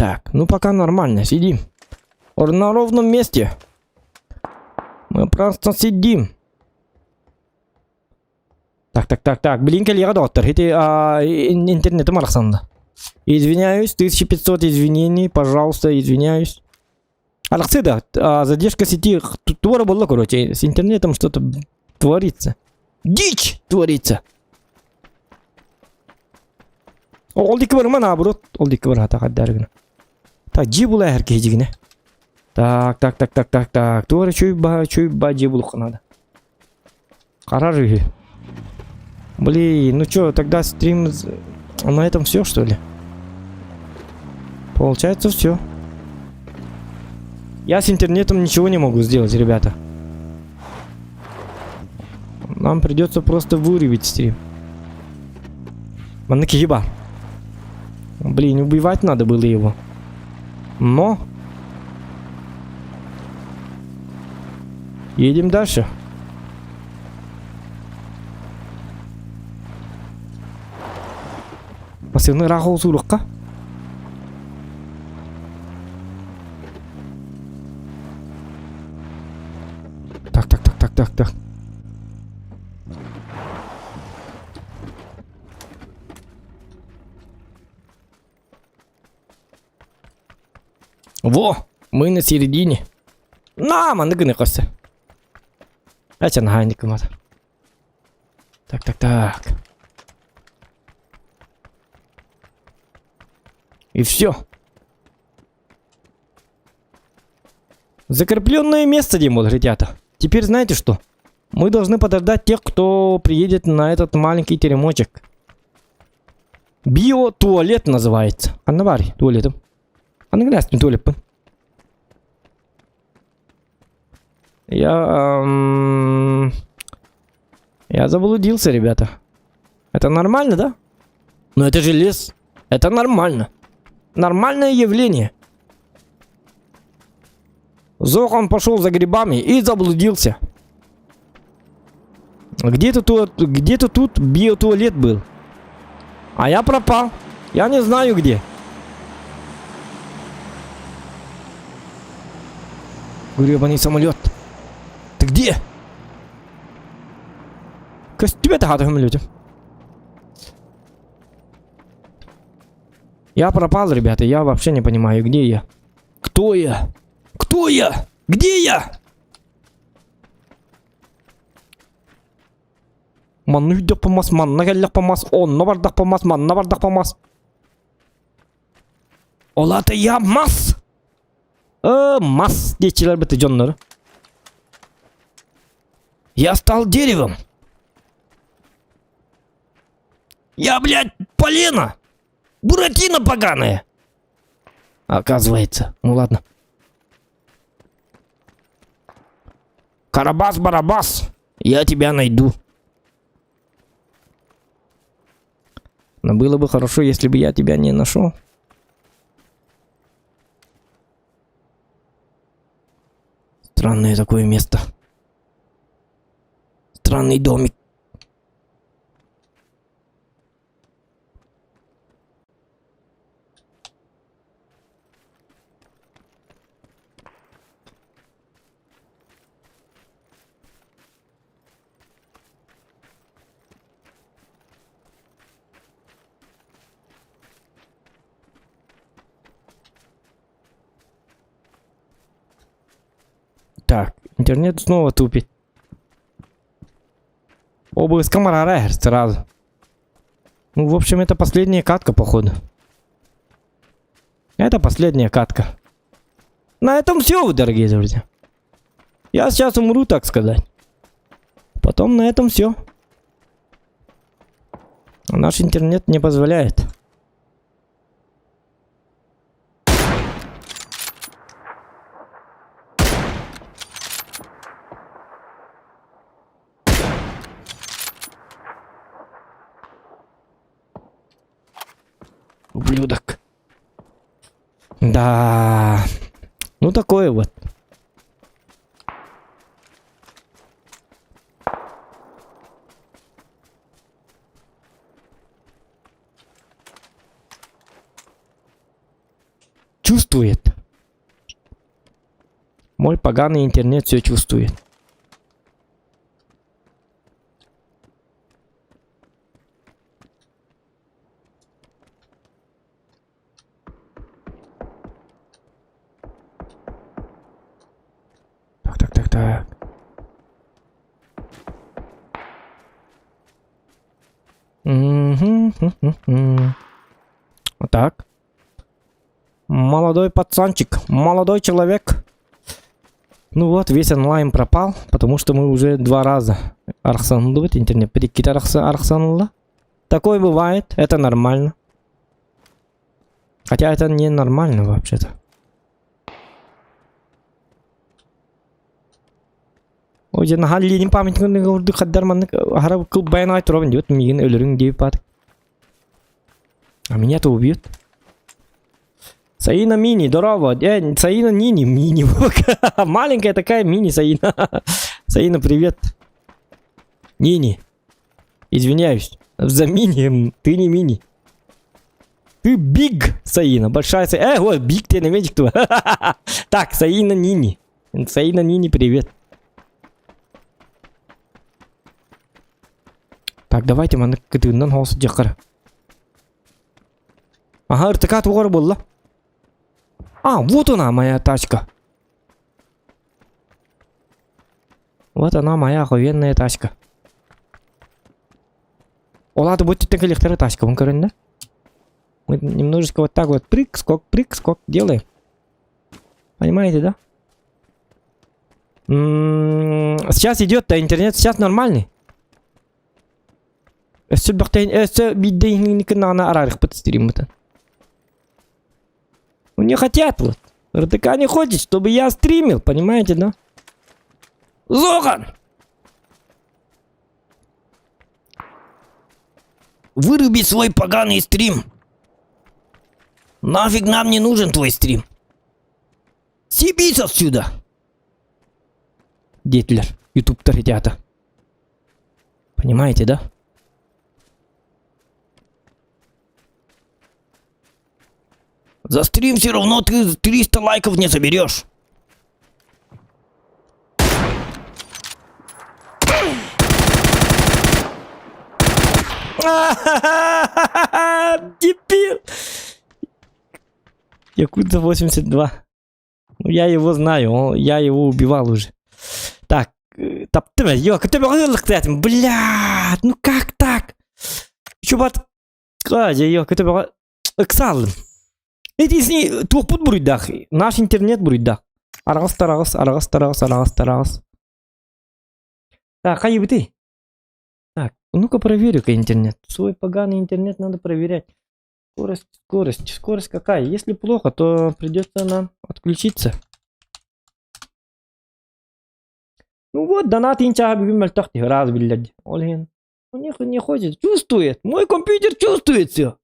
Так, ну пока нормально, сидим. На ровном месте. Мы просто сидим. Так, так, так, так. Блин, кэлиэҕэ доҕоттор. Ити интернетим арахсанна. Извиняюсь, 1500 извинений, пожалуйста, извиняюсь. Арахсы да, задержка сети туора буолла, короче, с интернетом что-то творится. Дичь творится. Ол диэки барыма наоборот, ол диэки бар хата хаддар Так, дьиэ була эһэр киһи дьигинэ. Так, так, так, так, так, так. Туора чуй ба, чуй ба дьиэ булуохха надо. Харар үһү. Блин, ну чё, тогда стрим на этом все, что ли? Получается все. Я с интернетом ничего не могу сделать, ребята. Нам придется просто вырубить стрим. Манна киһи баар. Блин, убивать надо было его. Но... Едем дальше. Массыына ыраах суурукка. Так, так, так, так, так, так. Во, мы на середине. На, маннык гына. Эчэ наһаа инник гыммата. Так, так, так. И все. Закрепленное место, Димон, ребята. Теперь знаете что? Мы должны подождать тех, кто приедет на этот маленький теремочек. Биотуалет называется. Анна баарый туалетым. Аны гынастым туалеппын. Я... Эм, я заблудился, ребята. Это нормально, да? Но это же лес. Это нормально. Нормальное явление. Зохан пошел за грибами и заблудился. Где-то тут, где-то тут биотуалет был. А я пропал. Я не знаю где. Гребаный самолет. Ты где? Көстүбэт аһаата самолете. Я пропал, ребята, я вообще не понимаю, где я. Кто я? Кто я? Где я? Манна үрдэх мас, манна кэллэх мас, онно бардах мас, манна бардах мас. Ол аата я мас! Э, мас диэччилэр быты дьоннору. Я стал деревом. Я, блядь, полено! Буратино поганая! Оказывается. Ну ладно. Карабас-барабас, я тебя найду. Но было бы хорошо, если бы я тебя не нашел. Странное такое место. Странный домик. Так, интернет снова тупит. Обыска Марара сразу. Ну, в общем, это последняя катка, походу. Это последняя катка. На этом все, дорогие друзья. Я сейчас умру, так сказать. Потом на этом все. Наш интернет не позволяет. Ублюдок. Да. Ну такое вот. Чувствует. Мой поганый интернет все чувствует. Так, так, так, так. Вот так. Молодой пацанчик, молодой человек. Ну вот, весь онлайн пропал, потому что мы уже два раза арахсанули интернет. Прикид арахсанула. Такое бывает, это нормально. Хотя это не нормально вообще-то. Ой, дьэ наһаа Ленин памятнигын курдук хаддар маннык аһара кылбайан аҕай туробун диэбит миигин өлөрүҥ диэбит баатык. А меня-то убьют. Саина Мини, здорово. Э, Саина Нини, Мини. Маленькая такая мини Саина. Саина, привет. Нини. Извиняюсь. За мини. Ты не мини. Ты big, Саина. Большая Саина. Э, вот, big ты на кто. Так, Саина Нини. Саина Нини, привет. Так, давайте маннык кытыыннан хоос дьахара. Ага, ыртыка тугар буолла. А, вот она, моя тачка. Вот она, моя охуенная тачка. Ол аата бу өттүттэн кэлиэхтэрэ тачкабын көрөн да. Мы немножечко вот так вот прыг, скок, прыг, скок делаем. Понимаете, да? М-м, сейчас идет-то интернет, сейчас нормальный. Өссө бөхтөйн, өссө биирдэ иһиҥникин араарыхпыт стриммытын. Ну не хотят вот. РТК не хочет, чтобы я стримил, понимаете, да? Зохан! Выруби свой поганый стрим. Нафиг нам не нужен твой стрим. Съебись отсюда! Диэтилэр, ютубтар ребята. Понимаете, да? За стрим все равно ты 300 лайков не соберешь. Дебил! Якудза 82. Ну, я его знаю, он, я его убивал уже. Так, таптым, ё, блядь, ну как так? Еще бат... Ё, ыксалым. Эти туохпут буруйдаах, наш интернет буруйдаах. Араҕас тараҕас, араҕас тараҕас, араҕас тараҕас. Так, хайыбытый? Так, ну-ка проверю-ка интернет. Свой поганый интернет надо проверять. Скорость, скорость, скорость какая? Если плохо, то придется нам отключиться. Ну вот, донат инчаха бүгүн мөлтөх раз биллэрди. Ол иһин у них не хочет, чувствует. Мой компьютер чувствует все.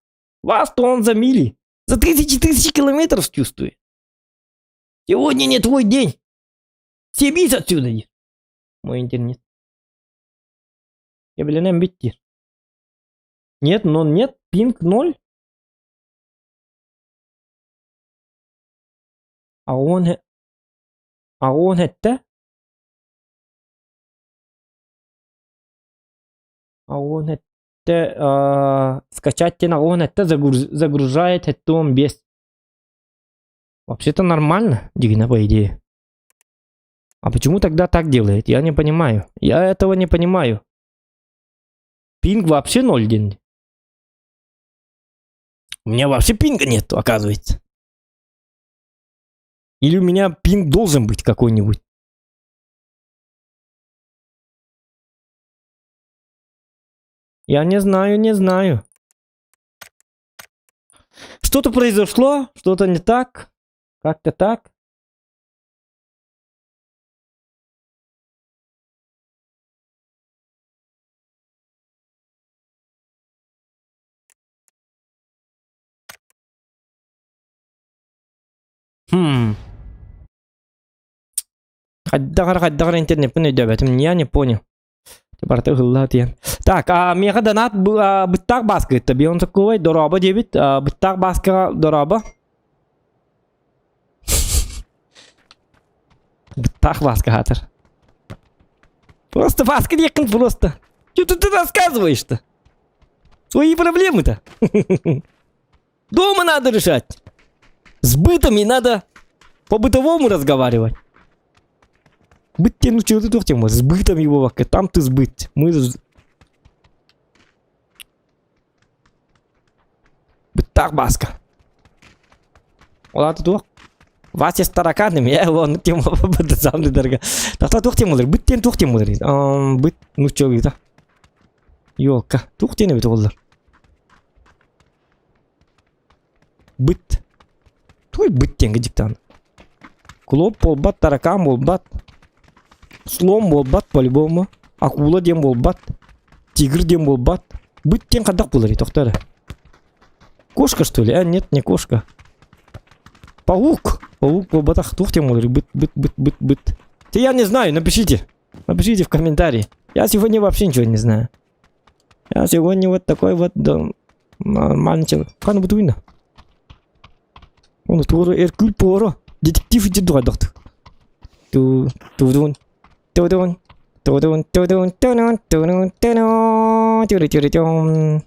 Вас-то он за мили. За тысячи тысячи километров чувствует. Сегодня не твой день. Съебись отсюда. Мой интернет. Я, блин, битти. Нет, но нет, пинг ноль. А он это? А он это скачать на он это загружает это он без. Вообще-то нормально, дигина, по идее. А почему тогда так делает? Я не понимаю. Я этого не понимаю. Пинг вообще ноль день. У меня вообще пинга нет, оказывается. Или у меня пинг должен быть какой-нибудь. Я не знаю, не знаю. Что-то произошло, что-то не так. Как-то так. Хм. Хайдах интернеппин өйдөөбөтүм, я не понял. Барыта ыһылла диэн. Так, а миэхэ донат быттаах бааска бион такой дорообо диэбит, быттаах бааскаҕа дорообо. Быттаах бааска хатыр. Просто бааска диэххин просто. Что ты рассказываешь-то? Свои проблемы-то. Дома надо решать. С бытом и надо по-бытовому разговаривать. Быт диэн училы туох тема. С бытом его там ты сбыт. Мы Быттаах бааска. Ол туох. Вася с тараканами, я его ну тему сам дорога. Тахта туох тема быт диэн туох тема Быт, ну чё да. Ёлка, туох диэн эбит олар. Быт. Туй быт диэн диктан. Клоп буолбат, таракан буолбат. Слон буолбат по-любому. Акула диэн буолбат. Тигр диэн буолбат. Быт диэн хайдах буолар тохтоо. Кошка, что ли? А, нет, не кошка. Паук. Паук буолбатах туох диэн буолар. Быт, быт, быт, быт, быт. Ты я не знаю, напишите. Напишите в комментарии. Я сегодня вообще ничего не знаю. Я сегодня вот такой вот, да, нормальный человек. Ханна бутуйна. Он туора Эркюль Пуаро. Детектив иди дугадахт. Ту тудун тудун тудун тудун тудун тудун тудун тюри тюри тюм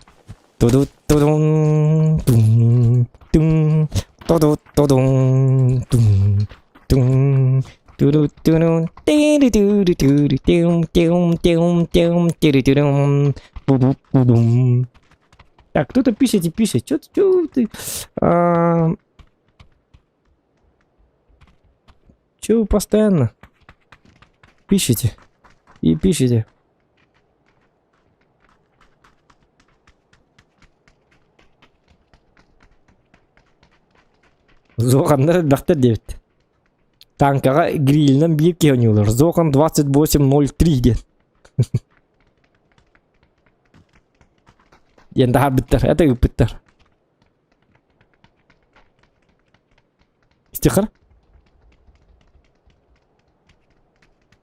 туду тудун тум тум туду тудун тум тум. Туру-туру, тири-тири-тири, тим-тим-тим-тим, тири-тирим, пу-пу-пу-дум. Так, кто-то пишет и пишет. Чё, чё ты? А, Чё вы постоянно пишете и пишете? Зоханнар элбэхтэр диэбит. Танкаҕа грилинэн биир киһи оонньуулар. Зохан 28.03 диэн. Диэн таһаарбыттар, это ыыппыттар. Стихар?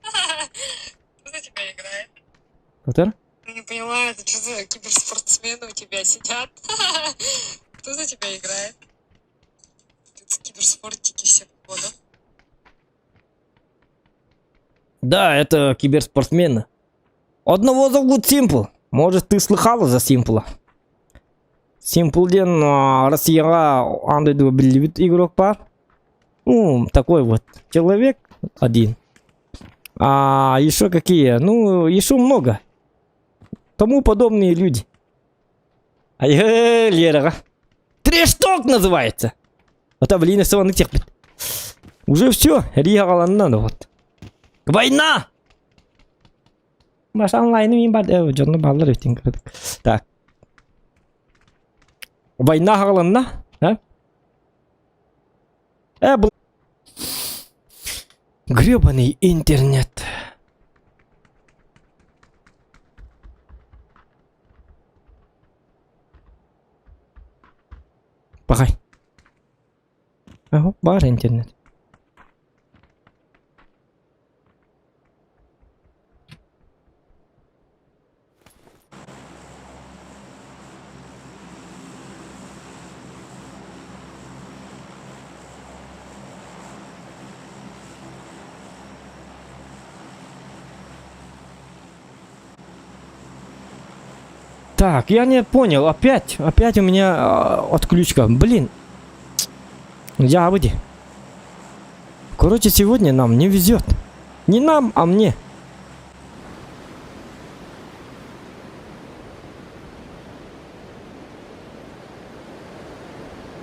Кто за тебя играет? Повтор? Не поняла, это что за киберспортсмены у тебя сидят? Кто за тебя играет? Тут киберспортики все походу. Да, это киберспортсмены. Одного зовут Симпл. Может, ты слыхала за Симпла? Симпл диэн Россияҕа аан дойдуга биллибит игрок баар. Ну, такой вот человек один. А еще какие? Ну, еще много. Тому подобные люди. Ай, Лераҕа. Трешток называется. Это блин, сываны техпит. Уже все, Рига надо вот. Война! Маша онлайны мин бар, дьонно бааллар эбитин Так. Война хаҕаланна, а? Э, был... Гребаный интернет. Пахай. Ага, бар интернет. Так, я не понял, опять, опять у меня отключка. Блин. Я выйди. Короче, сегодня нам не везет. Не нам, а мне.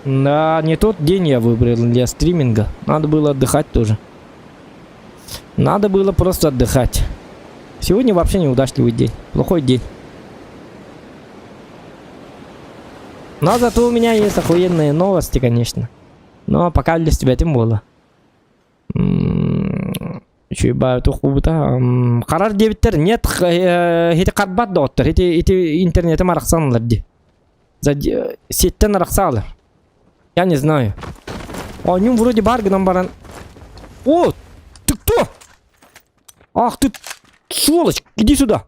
Да, не тот день я выбрал для стриминга. Надо было отдыхать тоже. Надо было просто отдыхать. Сегодня вообще неудачливый день. Плохой день. Но зато у меня есть охуенные новости, конечно. Но пока для тебя тем было. Үчүгэй баа тухубута харар диэбиттэр нет ити харбат доҕоттор ити ити интернетим арахсан ылар ди сеттен арахсаалар я не знаю оонньуум вроде баар гынан баран о ты кто ах ты сволочь иди сюда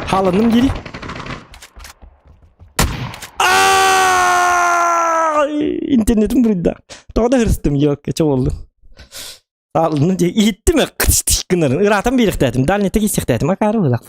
Хаалынным дири. Интернетим буруйда. Тоҕо да хырыстым ёкка чэ буоллун. Хаалынным дии иһиттим гынарын ыраатан биэриэхтээтим дальнийта киирсиэхтээтим акаары быһыылаах.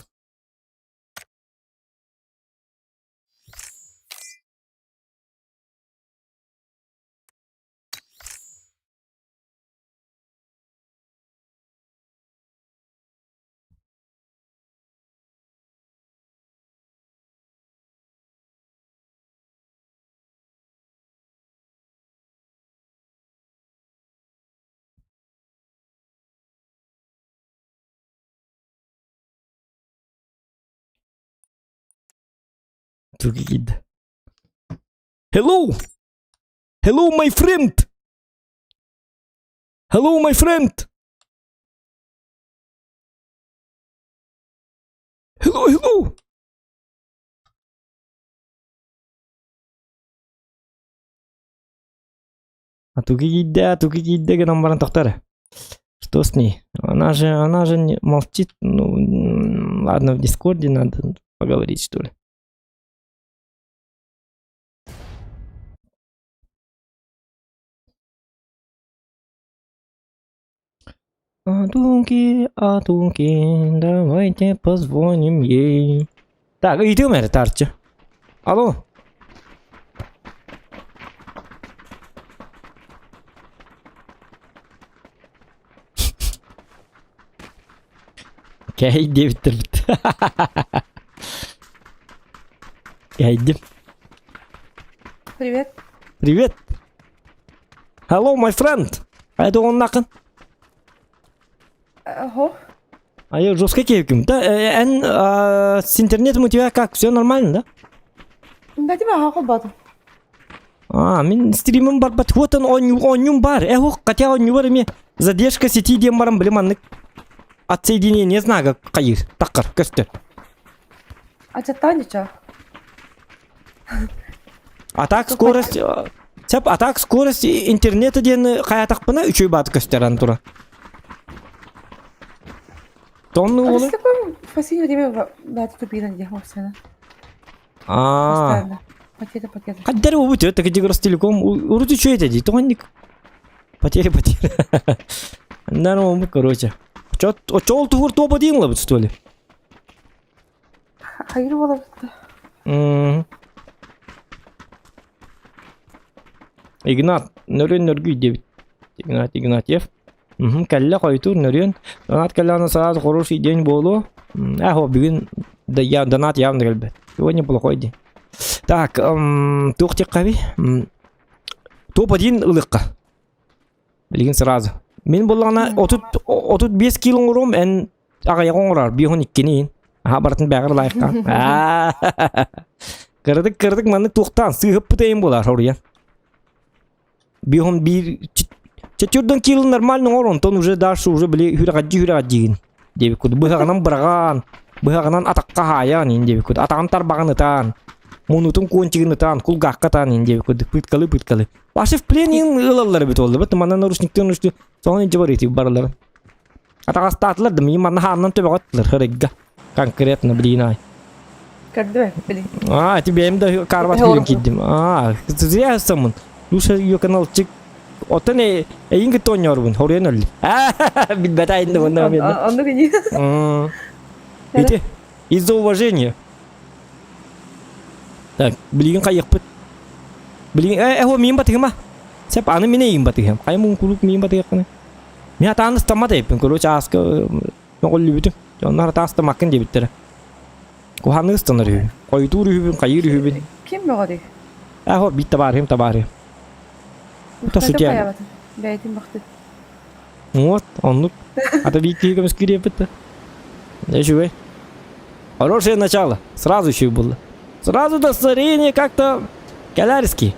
Тугид. Hello! Hello, my friend! Hello, my friend! Hello, hello! А тугу киирдэ, тугу киирдэ гынан баран тохтор. Что с ней? Она же не молчит. Ну, ладно, в Дискорде надо поговорить, что ли. Адуки, адуки, давайте позвоним ей. Так, ыйытыым эрэ таарчы. Алло. Кэһэй диэбиттэрбит. Кэһэйдим. Привет. Привет. Hello, my friend. Хайда оҕоннаххын? Ого. А я жестко киһиким. Да, эн с интернетом у тебя как, все нормально, да? Да тебя аха бат. А, мин стримим барбат. Вот он, оонньуум баар. Эх, хотя оонньуу эми задержка сети диэн баран били маннык отсоединение знага хайыр, таккар, көстөр. А чаттаан ничего. А так скорость... Сеп, а так скорость интернета диэн хайатахпына үчүгэй баат көстөр тура. Тонну А уолу? такой в последнее время да, тупина где постоянно. А. Постоянно. Пакеты, пакеты. Хаддары убут, это где Ростелеком. Урут что это, ди? Тоник. Потери, потери. Нормально, короче. Чё, чё тугур тоба диэн лабыт, что ли? Хайыр буолабыт. Игнат, нөрүөн нөргүй диэбит. Игнат Игнатьев. Угу, кэллэ хойутуур нөрүөн. Донат кэллэҕинэ саас хороший день буолуо. Ээ, бүгүн да я донат явно кэлбэт. Сегодня плохой день. Так, туох диэххэ Топ-1 ылыахха. Билигин сразу. Мин буоллаҕына 35 кило оҥоруом, эн аҕыйах оҥорор, 52-ни. Аха барытын бэҕэр лайктаан. Кыратык кыратык маннык туохтаан сыыһыппыт эйим буолар хоруйан. Биһон биир четвердон кило нормально оҥор, онтон уже дальше уже били хүрэҕэддии хүрэҕэддиигин диэбит курдук. Быһаҕынан быраҕан, быһаҕынан атахха хаайан ин диэбит курдук. Атаҕын тарбаҕын ытаан, мунутун куончигын ытаан, кулгаахха ытаан ин диэбит курдук. Пыткалы пыткалы. Вообще в плен ылаллар эбит буолла. Бит манна наручниктан ручник соҕон илдьэ барыытыы барыларын. Атаҕастаатылар да миин манна хаанынан төбөҕө аттылар Конкретно блин ай. Көрдү блин. А, тебе бэйэм да карват күйөн киирдим. А, зря самын. Лучше ее каналчик Оттон эйин кытта оонньоорбун, хоруйан өллүм. Билбэт айында онно мен. Оннук ини. Ити из-за уважения. Так, билигин хайыахпыт. Билигин э, э, миин батыгыма. Сеп, аны мин эйин батыгым. Хайа мун кулук миин батыгыххыны. Мин атаан ыстаммат эппин, короче, ааска мөҕүллүбүтүм. Дьоннор атаан ыстамаккын диэбиттэрэ. Куһааннык ыстанар үһү. Хойутуур үһүбүн, хайыыр үһүбүн. Ким мөҕөрүй? Э, хо, биир табаарыһым, табаарыһым. Тосутя. Бэйэтин бахтыт. Вот, оннук. А то биир киһи көмүскүүр эппит да. Үчүгэй. Хорошее начало. Сразу еще было. Сразу настроение как-то калярский.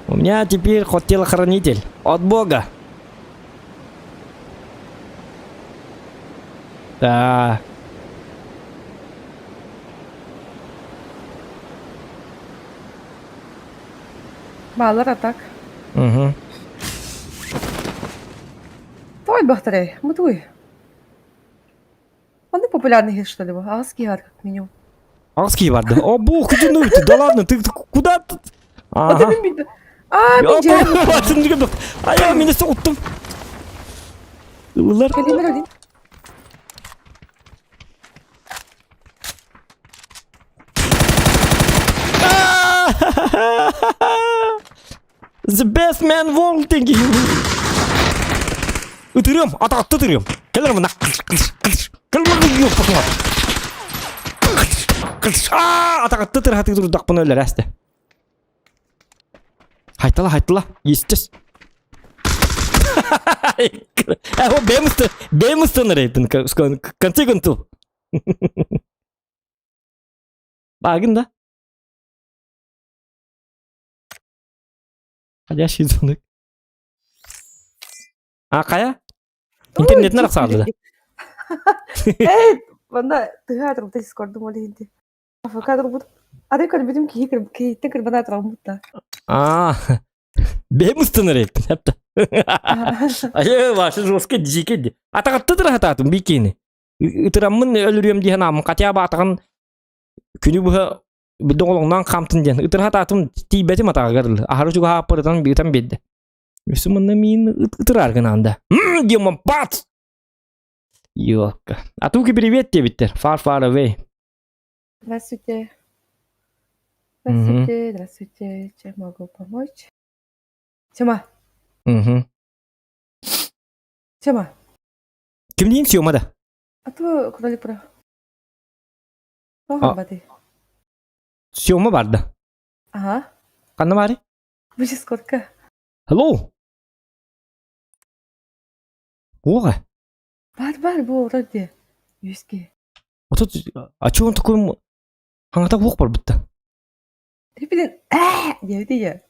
У меня теперь хоть телохранитель. От Бога. Да. Баалар а так. Угу. Той бахтарай, мутуй. Он и популярный что ли, аҕыс киһи бар как минимум. Аҕыс киһи барды. О, бог, ну ты, да ладно, ты куда тут? Ага. А, мен А я мени соғыттым. Улар. Калимер The best man world thank you. Ытырыам, атаҕатта ытырыам. Кэлэр мына. Кэлэр Атаҕатта ытырхатыы турдахпына өлөр әсте. Хайтала, хайтала, естес. Э, бэм ыстан в конце концов. Багын да? Входящий звонок. А хайа? Интернетин арахсаарды да? Эй, манна тыһа атырбыта дискордум ол иһинти. АФК турбут. Аты көрбүтүм киһи киһиттэн кырбана атыралбыт да. А, бэм ыстанар эппин, хапта. Айы, ваша жестко дьике. Атаҕатта тыраһатаатым бикини. Ытыраммын өлүрүөм диэн ааммын хотя бы атаҕын күнү быһа билдэ олоҥнаан хаамтын диэн ытырхатаатым тиийбэтим атаҕыгар аһары чугаһааппырытан быытан биэрдэ. Өссө манна миин ытырар гынаанда. Демон бац! Ёлка. А туки привет диэбиттэр. Far far away. Здравствуйте. Здравствуйте, здравствуйте. Чем могу помочь? Тёма. Угу. Тёма. Кимниин Сёма да? А то кролик про. Тоҕо бады? Сёма барда. Ага. Ханна баары? Бу сколько? Hello. Уоҕа. Бар бар бу вроде. Үске. А тут, а чё он такой хаҥата уох барбытта? Ты блин, ээ диэбит ийэ.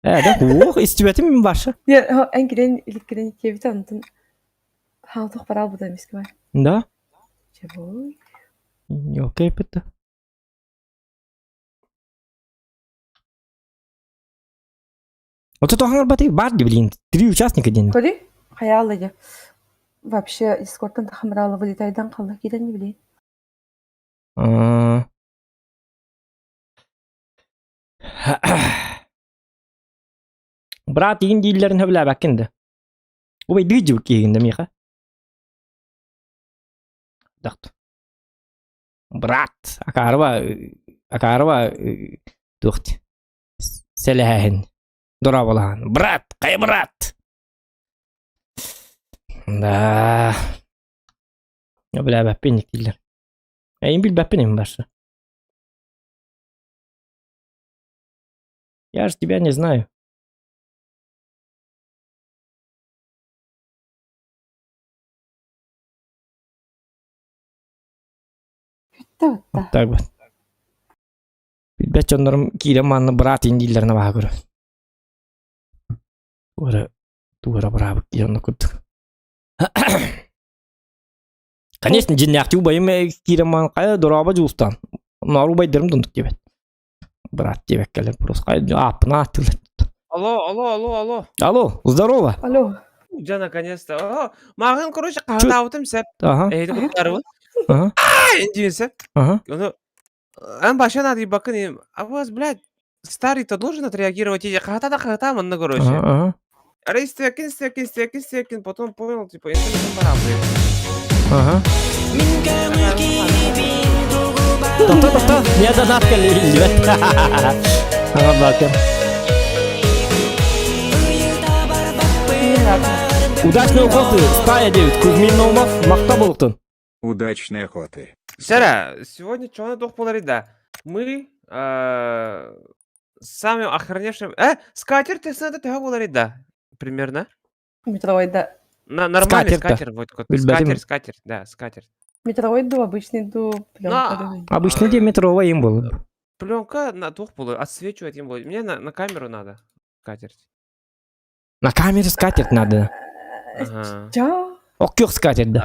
Ээ да уох истибэтим мин баша. Нет, эн кирен илик кирен диэбит онтон хаҥатах бараалбыта эмискэ бар. Да? Чего? Окей, это. Вот это хаҥарбатый бар ди, блин. Три участника день. Коли? Хайаалла дьэ. Вообще, Дискордтан тахамыраала вылетайдан халла киирэн не билейин. А. Брат игин дииллэрин сөбүлээбэккин да. Убайдыы дьыбык киһигин да миэхэ. Дахт. Брат, акаарыба, акаарыба туох сэлэһээһин. Дорооболоһон. Брат, хайа брат? Да. Билээбэппин дииллэр. Эйин билбэппин им барса. Я же тебя не знаю. Бүттэ бытта. Так вот. Билбэт дьоннорум киирэн манна брат ин дииллэрин абаһа көрө. Туора туора быраабыт диэн курдук. Конечно, дьиннээхтии убайым киирэн маан хайа дорообо дьулустан. Ноор убайдарым дундук диэбэт. Брат диэбэккэлэр просто хайа ааппын ааттыылар. Алло, алло, алло, алло. Алло, здорово. Алло. Дьэ, наконец-то. О, мааҕын, короче, хаһытаабытым сөп. Ага, Эһиги куттарыбыт. ага, Индиин сөп. ага. Ону, эн башан адыйбаккын, а вас, блядь, старый-то должен отреагировать. И хаһыта да хаһыта манна, короче. Ага, ага. Арай истиэккин, истиэккин, истиэккин, истиэккин, потом понял, типа, интернетом пора, блядь. Ага. Тохто, тохто, я донат кэллибэт. Ага, бакер. Удачной охоты, стая 9, Кузьмин Наумов, Махта Болтон. Удачной охоты. Сара, сегодня что надо подарить, да? Мы самым охранявшим... Скатерть, ты надо подарить, да? Примерно. Метровой, да. На, нормальный Скатерть-то. скатерть, вот, вот, Билбэтим. скатерть, скатерть, да, скатерть. Метровой дуу, обычный дуу, пленка На, дуу. Обычно метровая им было. Пленка на двух полу, отсвечивать им будет. Мне на камеру надо скатерть. На камере скатерть надо. Ага. Чё? Оккёх скатерть, да.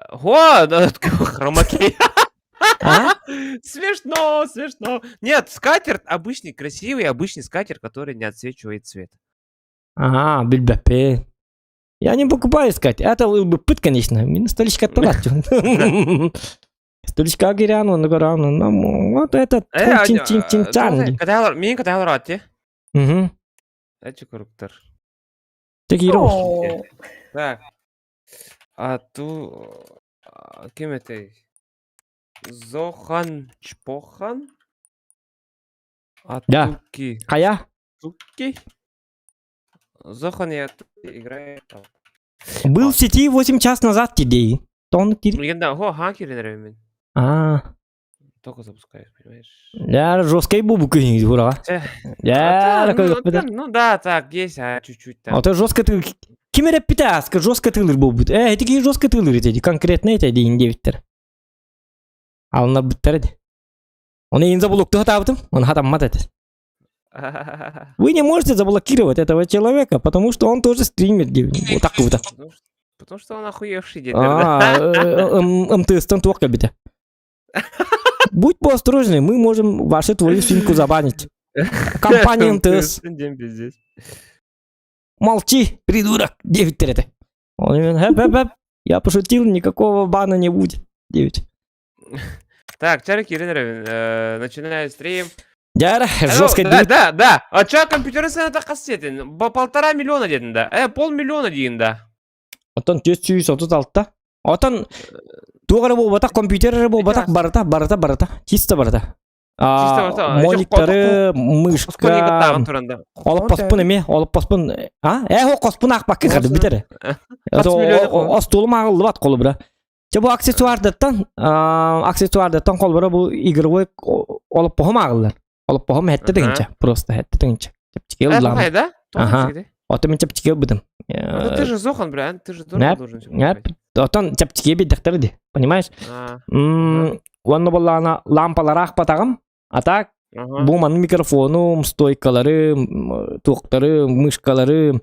А, Го, да, хромакей. А? Смешно, смешно. Нет, скатерть обычный, красивый, обычный скатерть, который не отсвечивает цвет. Ага, билбэппин. Я не покупаю скатерть. Это был бы пыт, конечно. Мин столичка отталачу. Столичка гиряну, ну горану. Ну, вот этот. Э, чин чин чин чан. Каталар, мин каталар атти. Угу. Эти корректор. Ты киро. О, Так. А ту... а, Ким это? Зохан Чпохан? А Да. Туки. Кая? Туки? Зохан я играет. Был в сети 8 час назад тебе. Тон кир. Легенда, го, хакер, мен. А, Только запускаешь, понимаешь? я жесткой бубу кыһын ура. Э, Я А, такой ну, да, ну да, так, есть, а чуть-чуть там. А то жестко ты ким эрэ питаска жестко тылыр буолбут. Э, эти жестко тылыр эти конкретно эти дейин диэбиттэр. Алынар буттар эти. Оны ин заблокту хатаабытым, он хатаммат это. Вы не можете заблокировать этого человека, потому что он тоже стример. Вот так вот. Потому что он охуевший дед. А, МТС-тан туох кэлбитэ. Будь поосторожнее, мы можем вашу твою свинку забанить. Компания МТС. Молчи, придурок, 9 это. Он говорит, хэп, хэп, хэп. Я пошутил, никакого бана не будет. 9. Так, Чарик Ирина, начинаю стрим. Дьара, жестко Да, да, да. А чё компьютеры сыаната хас диэтин? 1,5 миллиона диэтин да. 500 000 диин да. Оттон 436. Отон туох эрэ буолбатах, компьютер эрэ буолбатах, барыта, барыта, барыта, чисто барыта. Чисто барыта. Мониторы, мышка, олоппоспун эмиэ, олоппоспун, а? Э, хоспун аахпакка кады бүтэр. Остуолум ааҕыллыбат холобура. Чэ бу аксессуардаттан, аксессуардаттан холобура бу игровой олоппоһум ааҕыллар. Олоппоһум хэттэ тыгынча, просто хэттэ тыгынча. Чэпчэки ыллаам. да? Ага. Ото мин чэпчэки ылбытым. Ну ты же Зохан, бля, ты же дорого должен все Отон чэпчэки биддахтар ди, понимаешь? Уонна боллаана лампалараах батаҕым, а так бу маны микрофонум, стойкаларым, туохтарым, мышкаларым,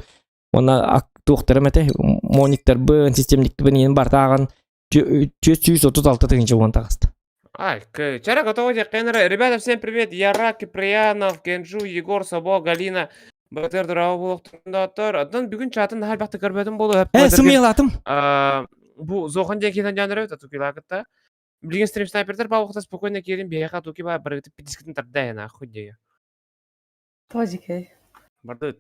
уонна туохтарым этэ, мониторбын, системниктибин иин бартааҕын 436 тыһыынча уон таҕыста. Ай, вчера готово Ребята, всем привет! Я Рак, Киприянов, Генджу, Егор, Сабо, Галина, Батыр дорого буолуохтундааттар. Оттон бүгүн чатын наһаа элбэхтик көрбөтүм буолуо. Э, сымыйалаатым. Бу Зохан диэн киһи дьаанырабыт, атукилаакытта. Билигин стрим снайпердер баалыхта спокойно киирин биһиэхэ атуки баа барыгыты пидискитин тарда нахуй диye. Тоже Барды.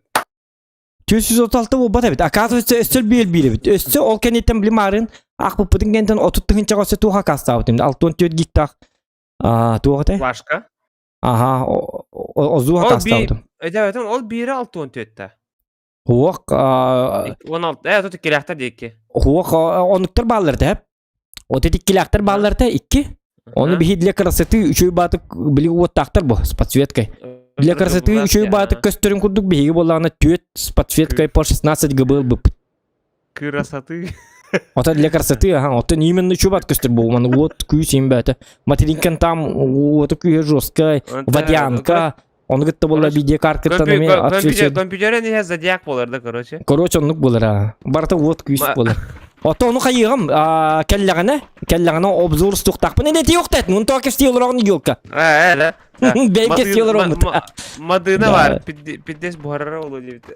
436 буолбат эбит. Оказывается, өссө биир биир эбит. Өссө ол кэнниттэн били маарыын аахпыппытын кэнниттэн 30 тыһыынчаҕа өссө туох акаастаабытым. 64 гигтаах туох этэй? Флашка. Аха, озуу акаастаабытым. Өйдөөбөтүм, ол биири 64-тэ. Хуох 16, тут иккилээхтэр диэки. Хуох онуктар бааллар да. Вот эти иккилээхтэр бааллар да икки. Ону биһи для красоты үчүгэй баатык били уоттаахтар бу с подсветкой. Для красоты үчүгэй баатык көстөрүн курдук биһиги буоллаҕына түөт с подсветкой по 16 ГБ ылбыппыт. Красоты. Ото для красоты, ага, оттон именно үчүгэй баат көстөр бу маны уот күүс им бәтэ. Материнкан там уоту күүһэ жесткай, водянка, Ону кытта буолла видеокаркыттан эмиэ отсвечивает. Компьютерин иһэ зодиак буолар да, короче. Короче, оннук буолар аа. Барыта уот күүс буолар. Ото ону хайыгым кэллэҕинэ, кэллэҕинэ обзор устуохтаахпын эдэ тиохтет, мун тока кэстии олороҕун елка. Ээ, Бэйм кэстии олороҕун. Мадына бар, пиддес буһарара болу диэбит.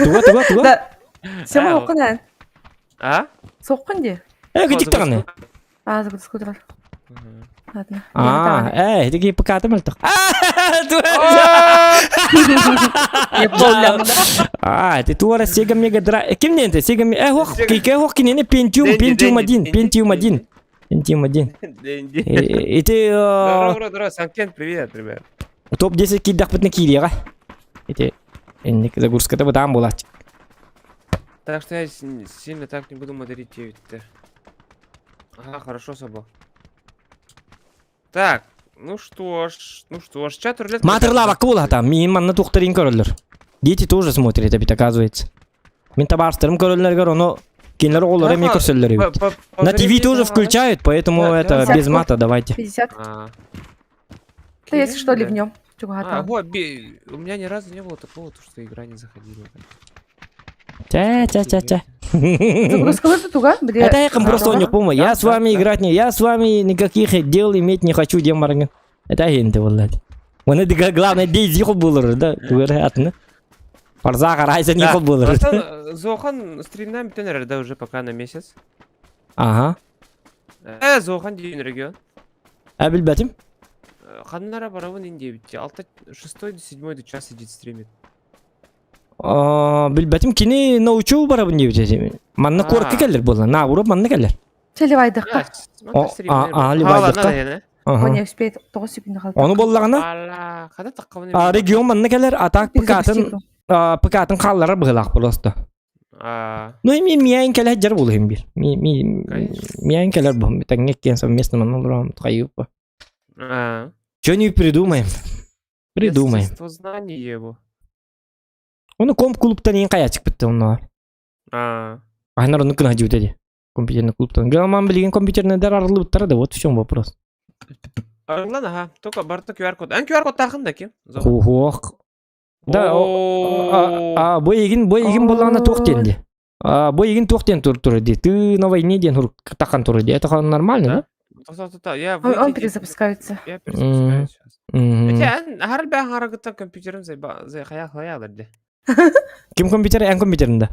Туга, туга, туга? Да. Сема соққын ә. А? Соққын де. Э, күтик даҕаны. А, загрузка Ладно. А, э, ити ПК-ты мөлтөх. А, ты туора Sega Mega Drive. Ким не это? Sega Mega... Э, хох, кике хох кинени Pentium, Pentium 1, Pentium 1. Pentium 1. Ити... Здорово, здорово, Санкен, привет, ребят. Топ-10 киирдэхпитинэ киириэҕэ. Ити инник загрузката бытаан буолааччы. Так что я сильно так не буду модерить 9 Ага, хорошо, Сабо. Так, ну что ж, чат рулетка. Маатырлаабакка буолаата. Миин манна туохтарын көрөллөр. Дети тоже смотрят, эбит, оказывается. Мин табаарыстарым көрөллөргөр, ону кинилэр оҕолоро эмиэ көрсөллөр эбит. На ТВ тоже включают, поэтому это без мата давайте. 50. Ты если что ли в нем? А, вот, у меня ни разу не было такого, то, что игра не заходила. Ча-ча-ча-ча. Загрузка туга? Это я просто не помню. Я с вами играть не... Я с вами никаких дел иметь не хочу, дем барган. Это агенты боллады. Оны главное дейзи булыр да. Атны. Парза карайса не булыр. Зохан стримнан бүтэн да уже пока на месяц. Ага. Э, Зохан деген регион. Ә билбэтим. Ханнара барабын инде алты шестой седьмой час сидит стримит. Билбэтим кини научу барабын диэбит. Манна куоракка кэллэр буолла. Наабурап манна кэллэр. Чэ Ливайдыққа. А, Ливайдыққа. Он не успеет 9 секунд қалды. Ону боллаҕына регион манна кэлэр, а так ПК-тын ПК-тын хаалларар быһылаах просто. Ну ми миэн кэлэр дьар булуһум бир. Ми ми миэн кэлэр бу. Тэҥҥэ киэн совместно манна олором хайыппа. Что-нибудь придумаем. Придумаем. Знание его. Оны комп клубтан ең қаячык бітті онно. Анар оны кына деді. Компьютерный клубтан. Гаман билген компьютерный дар арылып да, вот в чем вопрос. Арылан, ага. Только барты QR-код. Ан QR-код тахын да ким? Хух. Да, а бу егин, бу егин боллаҕына туох диэн ди. А бу егин туох диэн тур тур ди. Ты на войне диэн тахан тур ди. Это нормально, да? Я Он перезапускается. Я перезапускаю сейчас. Хотя, харбя харагыта компьютерым за хая ди. Ким компьютер, эн компьютерінде?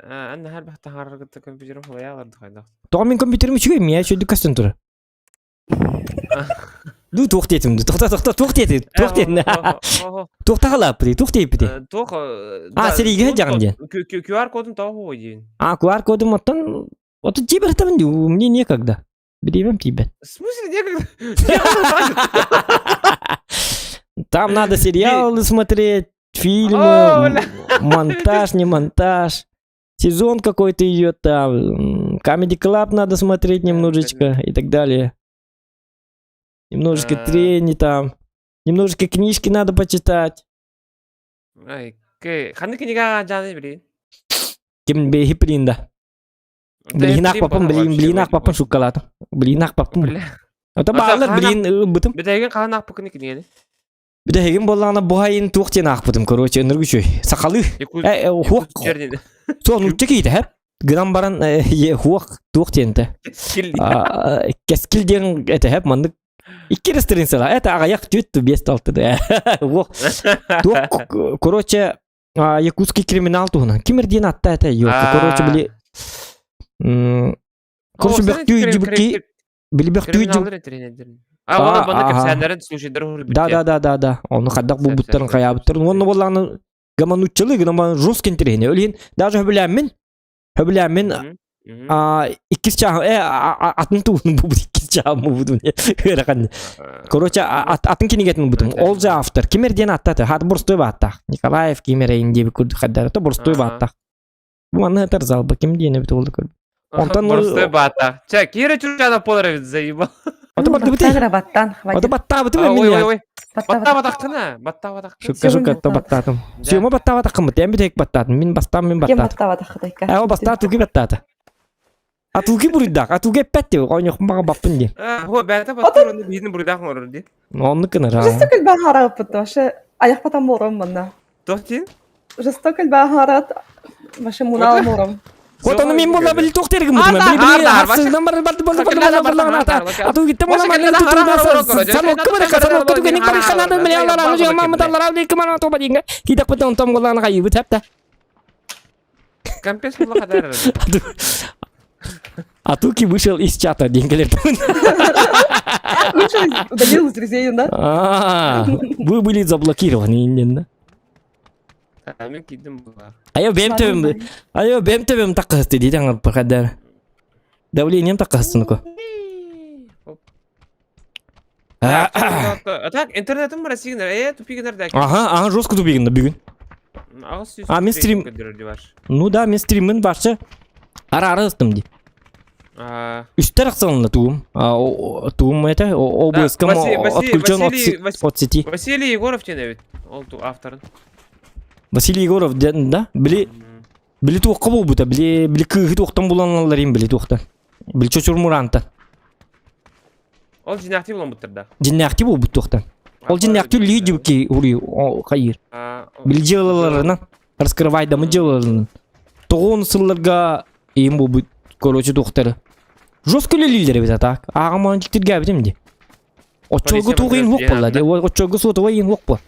Ан харбя харагыта компьютерым хаялар ди хайда. Тоға мен компьютерім үчүгэй, мен үчүгэй көстөн тур. Ду туох диэтим тохто тохто туох диэтим туох диэтим туох тахалааппытый туох диэппитий Туох А сэриигэ сылдьаҕын диэн. QR кодун тоҕо диэн. А QR кодум оттон отут тиийбэтэбин дии мне некогда. Бириэмэм тиийбэт. В смысле некогда? Там надо сериалы смотреть, фильмы, монтаж, не монтаж. Сезон какой-то идет там, Comedy Club надо смотреть немножечко и так далее. Немножечко трени там, немножечко книжки надо почитать. Ай, ханнык кинигэ жаны билин? Ким бэйи да. Блин, папам, блин, блин, папам шуккалаатым. Блин, папам. Ото баалар блин ылбытым. Бүтэһигин хаһан аахпыккын кинигэни? Бүтэһигин буоллаҕына бу айын туох диэн аахпытым, короче, ынырык үчүгэй. Сахалыы. Хуох. Суох нуучча киһитэ һэп. Гынан баран хуох туох диэн этэ. Кэскил диэн этэ һэп маннык икки эрэ страницалаах. Это аҕыйах түөрт биэс алты да. Хуох. Туох короче якутский криминал туһунан. Ким эрдиэн атта этэ ёлка. Короче, били Короче, бөхтүү дьибики били бөхтүү А, оны баны кэпсээннэрин слушайдары хурбит. Да, да, да, да, да. Оны хаддах булбуттарын хайаабыттарын. Онно боллааны гамануччалы гынан жестко интересный. Өлин даже хөбүлээммин хөбүлээммин иккис чааһ э атын туһун бу иккис чааһ бу ыарахан. Короче, атын кинигэтин бутум. Ол же автор. Кимер диэн аттаты. Хат борстой бааттаах. Николаев Кимерейин диэби курдук хаддара. То борстой бааттаах. Бу манна этэр залба ким диэн эбит уолу көрбүт. Онтон Борстой баата. Чэ, Кира Чурчанов полар эбит заебал. Ото бардыбыты. Баттан, Ото баттаабытым Ой, ой, ой. Баттаабатаххына, баттаабатаххына. Шукка, шукка, то баттаатым. Сюма баттаабатаххыммыт, эн бүтэк баттаатым. Мин бастаам, мин Ким баттаатым. баттаабатаххытайка? Ээ, ол бастаа туги баттаата. Атуги буруйдаах, атуги эппэт диэ, оонньохпун баҕа баппын диэн. Хо, бэйэтэ баттар, онно биһини буруйдаах оҥорор дии. Оннук гынар. Жестокаль бааһарааппыт вообще айахпатан буоларым манна. Туох диин? Жестокаль бааһараат вообще мунаал муорам. Вот ону мин буолла били туох диэргин бутума. Били били харсыгынан бар бар бар бар бар бар ату гитте муна ман санокка бар санокка түгенин бар ханады мили алар аны жама мыталар алды кымана тоба динге. Кидак бутон том голланы кайыбы тапта. Компес була кадар. Атуки вышел из чата дингелер. Вышел, удалил из друзей, да? А, вы были заблокированы, именно. Мен кидим була. Айо бэм төбөм, айо бэм төбөм таккасты дейді аңа прохадар. Давлением таккасты ну-ка. А так интернетим бар сигнер, э тупигнер да. Ага, ага, жестко тупигнер бүгүн. А мен стрим Ну да, мен стриммин барча ара ыстым ди. Үстер аксалында тугум. Тугум это ОБС-кам отключен от сети. Василий Егоров диэн эбит. Ол авторын. Василий Егоров диэн да? Били били туохха буолбута, били били кыыһы туохтан буланаллар им били туохтан. Били чочур муранта. Ол дьиннээхтии буламмыттар да. Дьиннээхтии буолбут туохтан. Ол дьиннээхтии үллии дьүбүкки уруй хайыр. Били дьыалаларынан раскрывайдамы дьыалаларынан. Тоҕуон сылларга им буолбут короче туохтары. Жестко үлэлииллэр эбит а так. Ааҕамаан дьиктиргээбитим ди. Оччолго туох иин хуох буолла ди. Оччолго сотовай иин хуох буол.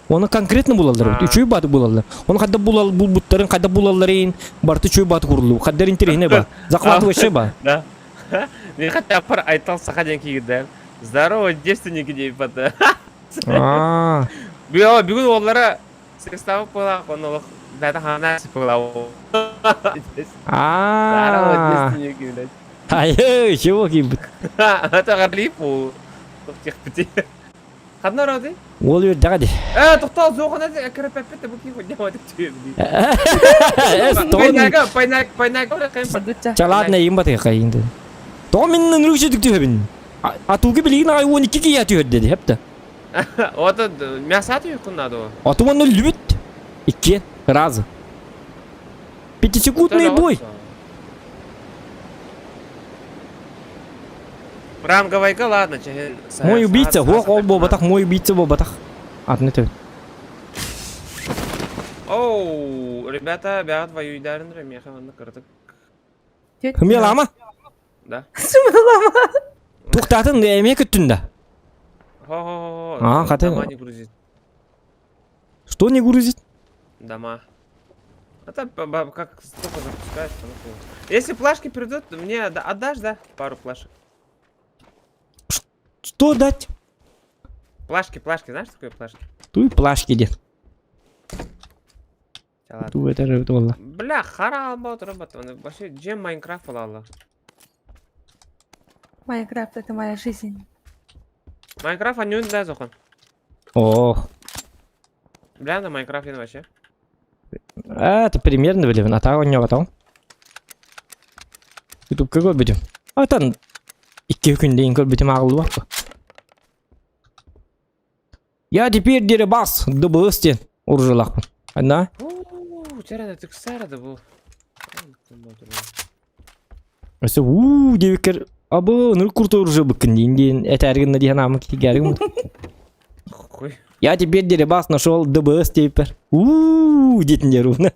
Оны конкретно булаллар эбит. Үчүгэй бааты булаллар. Оны хайда булал булбуттарын хайда булаллар иин барыта үчүгэй бааты куруллубут. Хайдар интэриэһинэй баар. Захватывающий баар. Да. Мен хотя пар айтал саха диэн киирдэ. Здорово, девственники диэбит Аа. Бүгүн уоллара секстабыт буолаах, онно олох бэйэтэ хаана сыпылаа. Здорово, Аа. девственники, блядь. Айы, чего киирбит. Это гарлипу. Тохтехпити. Ханна ороди? Уол үөрдэҕэ дии. Э, тохтоо, зоохана кыраппэппит бу кии худняматык түөбү. Эс, Пайнак, пайнак, пайнак. Ча, ладно, им батыха инде. Тоҕо мин ынырык үчүдүк түһэбин? Атууга билигин аҕай 12 киһи түһэрдэ дии, хэптэ. Вот мясо түһүккүн надо. Ату уонна өллүбүт. Икки раза. Пятисекундный бой. Ранговайга ладно, Мой убийца, хуох ол буолбатах, мой убийца буолбатах. Атын этэбин. Оу, ребята, бяҕат воюйдарын меха манна кырдык. Хымыялаама? Да. Сымыялаама. Туохтаатын эмиэ күттүн да? Хо-хо-хо. А, хата. Дома не грузит. Что не грузит? Дома. Это как столько запускается. Если плашки придут, мне отдашь, да? Пару плашек. Что дать? Плашки, плашки, знаешь, что такое плашки? Туй плашки диэн. Ладно. Туу этэр эбит буолла. Бля, хара албат робот, он вообще джем Майнкрафт буолла. Майнкрафт это моя жизнь. Майнкрафт анньын да зохон. Ох. Бля, на Майнкрафт вообще. А, это примерно билэбин. Атаҕа оонньооботоҕум. Ютубка көрбүтүм. Атан икки күн диэн көрбүтүм ааҕыллыбат Я теперь деребас ДБС диэн уружалаахпын. Анна? Уу, чэрэ тыксара да бу. Өссө уу диэбиккэр абы ныр курта уружабыккын диин диэн этээргин диэн аамы кигээргин Хуй. Я теперь деребас нашел ДБС теперь. Уу диэтин дерун.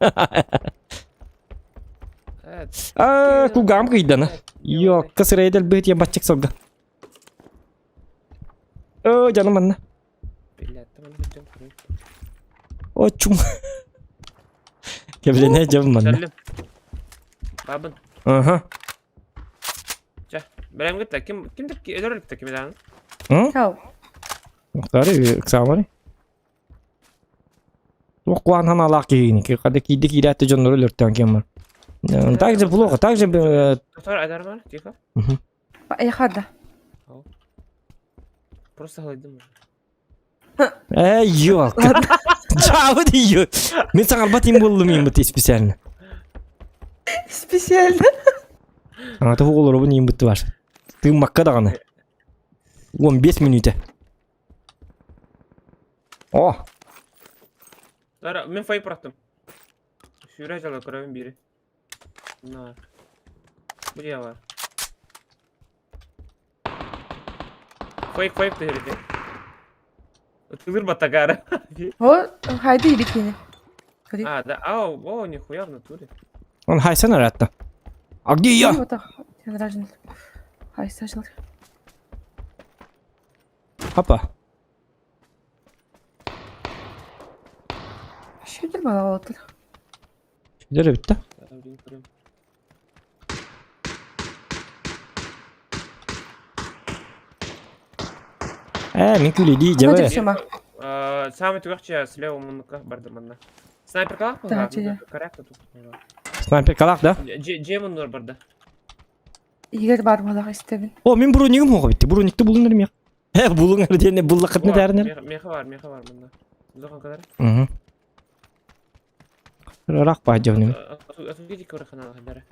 А, кугам кыйдана. Йокка сырайдал быт я батчик сылга. О, жаным манна. О, чум. Кэбилэнэ дьон манна. Бабын. Ага. Чэ, бэлэмҥит да ким ким да өлөр да ким даҕаны. Чао. Мухтары, ыксаамары. Туох куһаҕан санаалаах киһигин, хата киирдэ киирээт да дьоннору өлөртөөн киһи бар. Так же плохо, так же Доктор Айдар бар, тихо. Поехали. Просто холодим уже. Эй, ёлка. Дьаабы дии. Мин саҥарбат им буоллум ииммит специально. Специально. Аҥата оҕолоробун ииммит бар. Тыыммакка даҕаны. 15 мүнүүтэ. О, Дара, мин фейк бырахтым. Сүүрэ дьала көрөбүн биири. На. Бу дьиэ бар. Фейк, фейк түһэрити. Ытылыр батагара. О, хайда иликини. А, да, ау, о, нихуя в натуре. Он хайсан ыраатта. А где я? Хайса жыл. Апа. Шүдір бала отыр. Шүдір бітті. Ээ, мин күлүдии дьэбэ. Самый түгэхчэ слева муннукка бардым манна. Снайперкалаах Да, чэ. Корректно тут. Снайперкалаах да? Дьиэ муннугар барда. Игорь бар буолаах истэбин. О, мин бронигым хоҕо битти. Броникты булунар миэх. Э, булуҥар диэн буллахытны таарынар. Меха бар, меха бар манна. Зохан кадар. Угу. Ыраах баа дьонум. Атуги көрөхана хадара.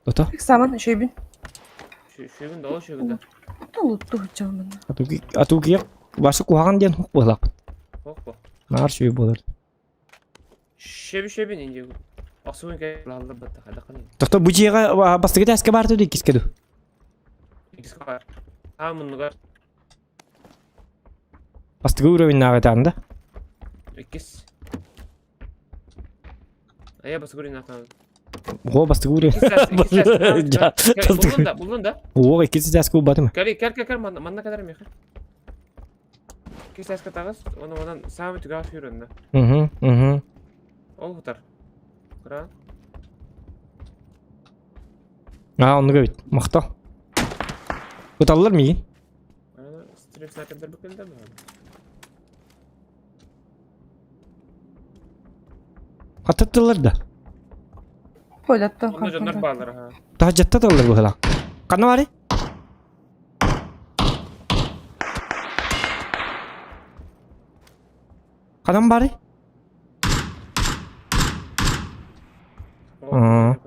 Ото. Саман шөйбүн. Шөйгүн долу шөйгүн да. Тулутту хучамын. Атуги атуги башы куһаҕан диэн хук буолаахпыт. Хох бо. Наар шөй буолар. Шеби шеби нинди. Охсуун кэ лаллар батта хадакан. Тохто бу дьиэҕэ бастакы тээскэ баар дуо иккискэ дуу? Иккискэ баар. Аа муннугар. Бастакы уровеннааҕы этаан да? Иккис. А я бастакы уровеннаахтан. Оо бастакы уровень. Буллун да, буллун да. Оо иккис этээскэ булбатым. Кэл, кэл, кэл, кэл, манна, манна кэлэр миэхэ. Иккис этээскэ таҕыс, уонна манан саамай түгэх сүүрэннэ. Угу, угу. Ол утар. Кыра. Аа, оннук эбит. Махтал. Ыталлар миигин. Стрим снайпердер бүкілді ме? Хаттаттылар да. Хойлаттан Онно дьоннор бааллар аха. Таһдьатта тыллар быһылаах. Ханна баарый? Ханан баарый? Аа.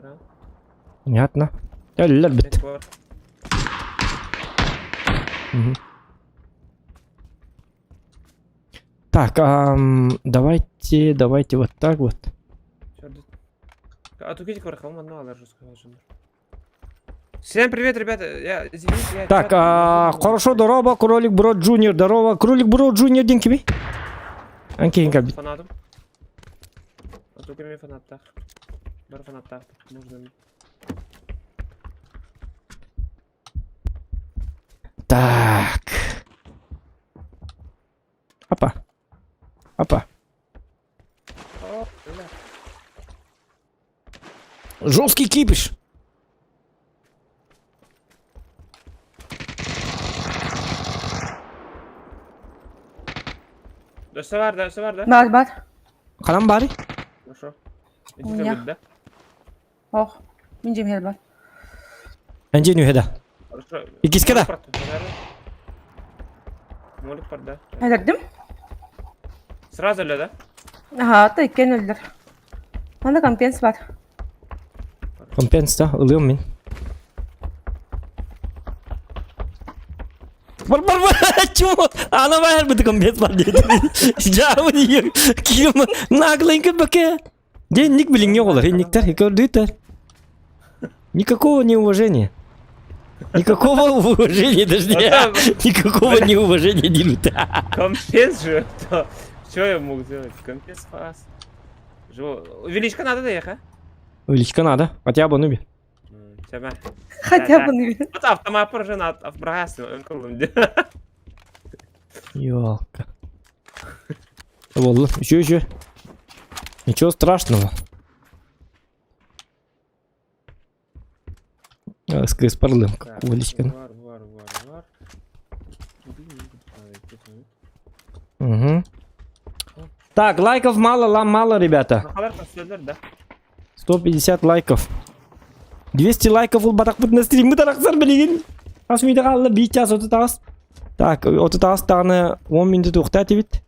Понятно. Өллөр бит. Так, давайте, давайте вот так вот. Всем привет, ребята. Я, извините, я Так, а, хорошо, здорово, кролик Бро Джуниор, здорово, кролик Бро Джуниор диэн кимий? Анкейн кабит. Фанатым. А только мен фанаттах. Бар фанаттах. Можно. Так. Апа. Апа. Жесткий кипиш. Өссө бар да, өссө бар да. Бар, бар. Ханан баарый? Хорошо. У меня. Да? Ох, мин дьиэм бар. Эн дьиэн үһэ да. Хорошо. Иккискэ да. Молик бар да. Өлөрдүм. Сразу өлө да? Аха, ата иккиэн өллөр. Манна компенс бар. Компенс да, ылыам мин. Бар бар бар, чего? Ана бар бит компенс бар диэт. Жаабын ийэ. Ким наглый баке. Денник билиҥҥи оҕолор, инниктэр көрдүүттэр. Никакого неуважения. Никакого уважения даже не, никакого неуважения не Компенс же, то что я мог сделать? Компенс фас. Увеличка надо да ехать? Увеличка надо, хотя бы нуби. Чама. Хотя бы нуби. Вот автомат уже на вбрасываю. Ёлка. Вот, еще, еще. Ничего страшного. Скрыс парлым, как увеличка. Угу. Так, лайков мало, лам мало, ребята. 150 лайков. 200 лайков ылбатахпыт на стриммит арахсар билигин. Хас мүнүүтэ хаалла биир чаас 38. Так, 38 даҕаны 10 мүнүүтэ туохтаа этибит.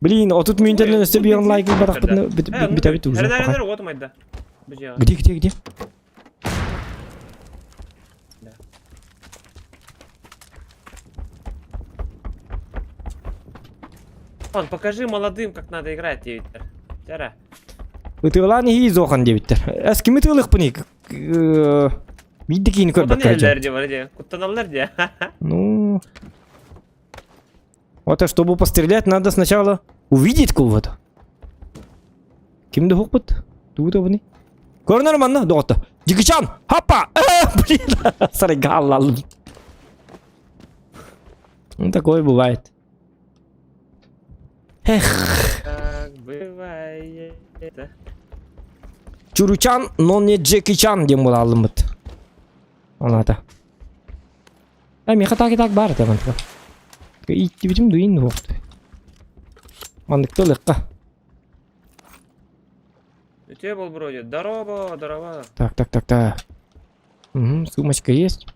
Блин, 30 мүнүүтэнэн өссө биир лайк ылбатахпытына бүтэбит уже. Где, где, где? Вон, покажи молодым, как надо играть, диэбиттэр. Тяра. Ытыалаан иһии зохан диэбиттэр. Эс кими ытыалыахпыный? Биирдэ киини көрбөккө Куттаналлар дии, бар дии. Куттаналлар дии. Ну... Вот, а чтобы пострелять, надо сначала увидеть кого-то. Ким да хукпут? Тугу тобуный? Көрүнэр манна, доҕотто. Дикичан! Хаппа! Блин, сарайга Ну, такое бывает. Эх. Так бывает. Чуручан, но не Джеки Чан диэн буолааллыммыт. Оната. Э, миэхэ так и так баар этэ мантыка. Ииттибитим дуин буолт. Манныкта ылыахха. Үтүө был вроде. Здорово, здорово. Так, так, так, так. Угу, сумочка есть.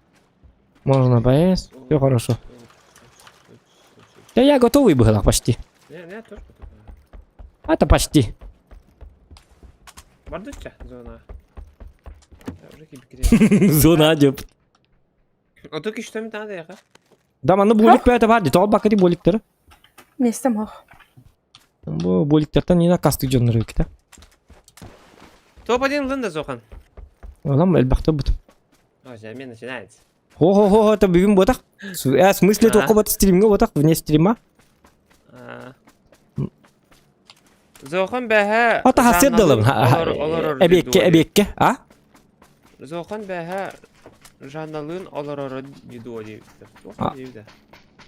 Можно поесть. Все хорошо. Да я готовый был почти. Не, не, тоже Это почти. Бардыча зона. Зона деп. А только что мне надо ехать? Да, манна булик пәті бар, деді. Ол бакыри буликтері. Местем ох. Бу буликтертен не касты дьоннор эбит Топ-1 лында Зохан. Олам элбэхтэ бут. О, замена начинается. Хо-хо-хо, это бүгүн буотах. Э, в смысле только вот стримҥэ буотах, вне стрима. Зохан бэһэ... Ата хасыр дылым. Эбиэккэ, эбиэккэ, а? Зохан бэһэ Жанналыын олороро дидуо диэбиттэр.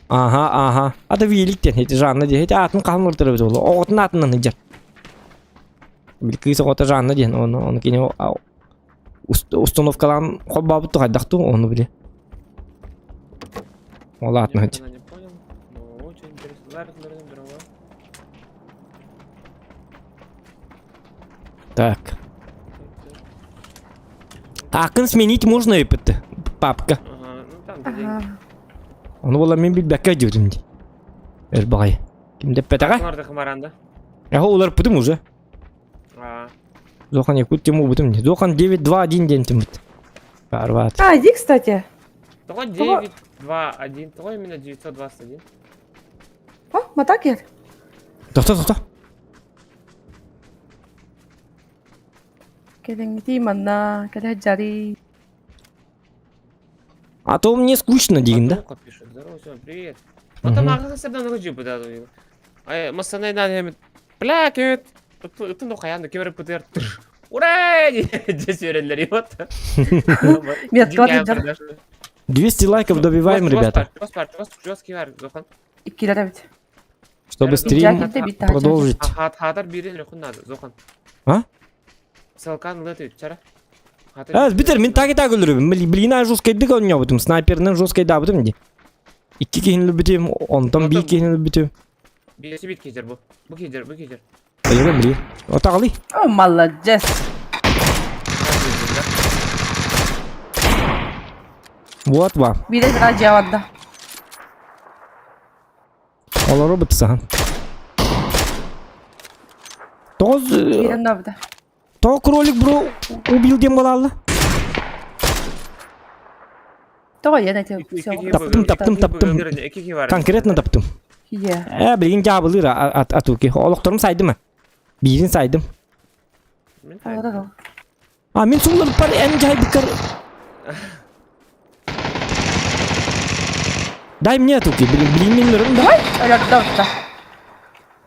Ага, ага. Ата велик диэн, ити Жанна диэн. Ити аатын хаһан олордор эбит ол. Оҕотун аатынан ыдьар. Били кыыс оҕото Жанна диэн, ону, ону кини установкалаан холбообут хайдах туу, ону били. Ол аатынан ыдьар. Не понял, но очень интересно. Так. Ааккын сменить можно эппит, папка. Ага, ну там где деньги. Ону буолла мин билбэккэ дьүрүм дии. Өр баҕайы. Ким дэппэтэҕэ? Хымаранда. Эһэ уларпытым уже. А. Зохан якут тему бутум дии. Зохан 9-2-1 диэн тиммит. Барбаат. А, иди, кстати. Того 9, 2, 1. Того именно 921. О, матакер. Тохто, тохто. Кэлэҥҥитий манна, кэлэ дьарый. А то мне скучно диигин да? пишет. Здорово, всем привет. Потом ага, Бля, кемет. Ытын хайаан кемер ПТР. Ура! Здесь верили, вот. 200 лайков добиваем, ребята. Чтобы стрим продолжить. А? А, битер, мин так и так өлөрөбүн. Блин, жесткайдык оонньообутум. Снайперынан жесткайдаабытым дии. Икки киһини өлбүтүм, онтон биир киһини өлбүтүм. Биэси бит киһитер бу. Бу киһитер, бу киһитер. Өлөрөм билигин. Отаҕалый. О, молодец. Вот вам. Биирэ сыра дьиэ барда. Олору бытсаһан. Тоҕус Биирэн да Тоҕо кролик бро убил диэн буолаалла? Тоҕо ийэн этим. Таптым, таптым, таптым. Конкретно таптым. Э, билигин дьаабылыыр атуки. Олохторум сайдым. Биирин сайдым. А мин суулларбар эн дьайбыккар Дай мне атуки, блин, блин, мин да.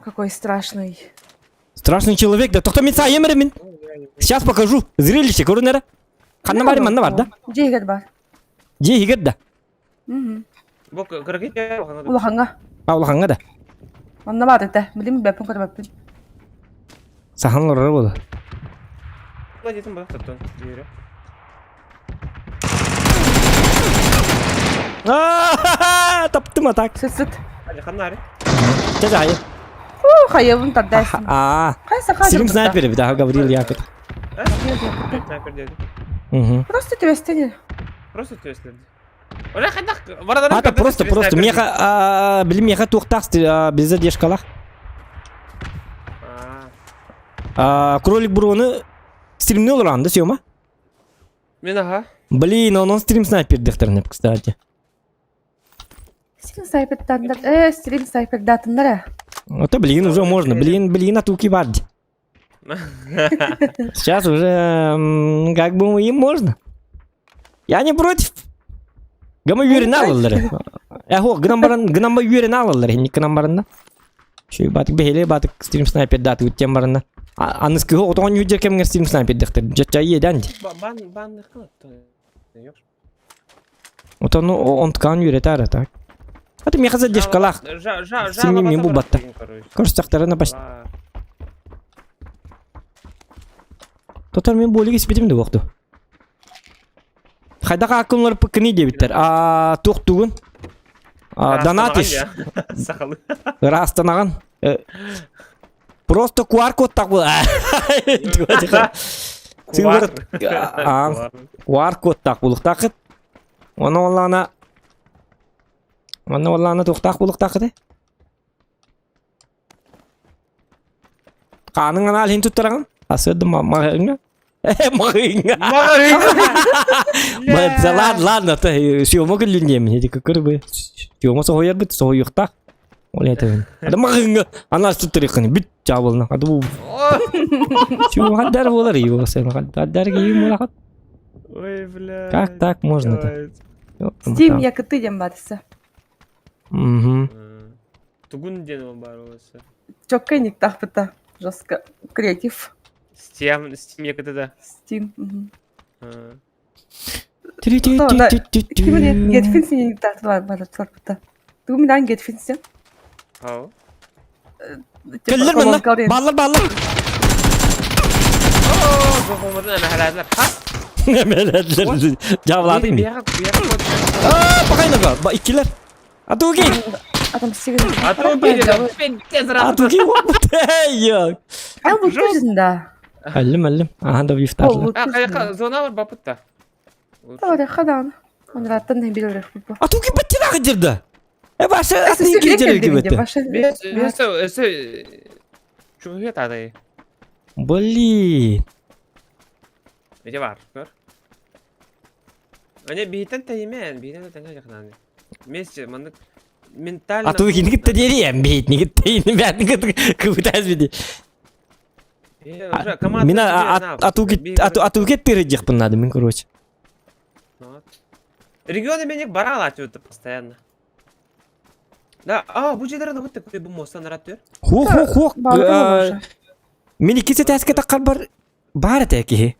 Какой страшный. Страшный человек, да тоқта мен сайым эрэ мин. Сейчас покажу. Зрелище көрүн эрэ. Ханна бар манна бар да? Дьиэ иһигэр бар. Дьиэ иһигэр да? Бу кыргый Улахаҥҥа. А улахаҥҥа да? Манна баар этэ. Билим бэппин көрбөппүн. Сахан олорор буолар. Владетин бар тоттон диэри. Таптым а так. Сыт сыт. Ханна ари? Ча-ча Хайабын тардайсың. Аа. Хайса хайа. Силим снайпер эбит, аха Гаврил Яков. Снайпер деді. Угу. Просто түбэстен. Просто түбэстен. Оля хайдах барадан А, просто просто меха билим меха туохтаах без задержкалах. А кролик буруону стримни олорон да съема? Мен аха. Блин, он стрим снайпер дехтернеп, кстати. Стрим снайпер дандар. Э, стрим снайпер датыннар. Это, блин, уже можно. Блин, блин, атуки барди. Сейчас уже как бы им можно. Я не против. Гама үөрэн алаллар. Эхо, гынан баран, гынан ба үөрэн алаллар, хинник гынан баранна. Шүй батык бэһэлэ батык стрим снайпер даты үттен баранна. Аныскы отоҕон юдер кэмҥэ стрим снайпер дэхтер. Жачча иэдэн. Бан бан Отон онткаан үөрэтээр так. Аты меха задержкалаах. Симми мен булбатта. Көрсөктөрүнө баш. Тотор мен болик испитим да буохту. Хайдах ааккынлар пыккыны диэбиттэр. А туох тугун? Донатиш. Сахалы. Ыраастанаҕын. Просто QR кодтаах була. QR кодтаах булуктаахыт. Оны оллаана Оны оллаана туохтаах булуктаахыт. Хааның анаал иһин туттараҕын? Асыырдым маҕаһыыҥҥа. Маҕаһыыҥҥа. Ладно, ладно, съема күллүн диэмин. Ити көрбө. Съема соһуйарбыт, соһуйуохтаах. Ол этебин. Ада маҕаһыыҥҥа анаал туттарыаххын бүт чаабылна. Ада бу. Съема хаддар буолар его сен хаддар киһи буолахат. Ой, бля. Как так можно-то? Steam якыты диэн баатыса. Угу. Тугун диэн ол баар олоса. Чокка иниктаахпыта. Жестко. Креатив. Steam, Steam якыты да. Steam. Кимин Getfinsin иниктаахтылар баатыса. Тугун минаан Getfinsin. Ау. Кэллэр манна. Бааллар бааллар. Эмэлэдилэр. Дьаабылаатыҥ дии. Аа, пахайнага. Ба иккилэр. Атуги. Атом сигин. Атуги. Атуги вот. А бу да. Аллым аллым. Аха да вифтарлар. А, каяка зона бар бапытта. Ора хадан. Онраттан не билер. Атуги баттина кыдырда. Э башы атын кирдер кибетте. Бесі, өсі, чугует адай. Блин. Эти бар, көр. Ане биһитен тэйимэн, биһитен тэҥэ жахнаны. Вместе маннык ментально... А то кинигит дерем бит, нигит тейни бәтин кыбытаз биди. Мина атугит атугит тырыдьыхпын надо мин короче. Регионы менек бара алат постоянно. Да, а, бу жердер бу такой бу мостан раттыр. Хо хо хо. Мин икки сэтээскэ таххар бар бар этэ киһи.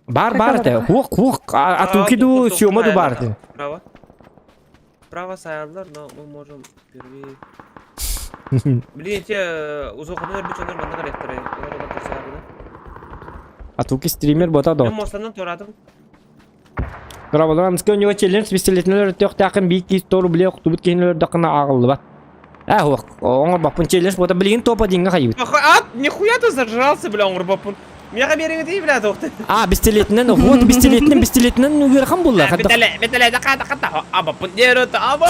Бар бар этэ. Хуох хуох атуки ду сёма ду бар этэ. Право. Право саяллар, но мы можем впервые. Блин, те узоханар бичонор манна ректоры. Атуки стример бота Мен до. мостанан торадым. Кырабаларанскай у него челлендж пистолетинэн өлөртөхтөөххүн биир киис 100 рублей охтубут киһини өлөрдөххүнэ ааҕыллыбат. Ээ суох, оҥорбоппун челлендж буота билигин топ одиҥҥа хайыбыт. А, нихуя ты зажрался, бля, оҥорбоппун. Миэхэ биэриҥ бля, туохты. А, пистолетинэн, вот пистолетинэн, пистолетинэн ыарахан буолла. Битэлэ, битэлэ, да хата хата, абаппын диэри аба.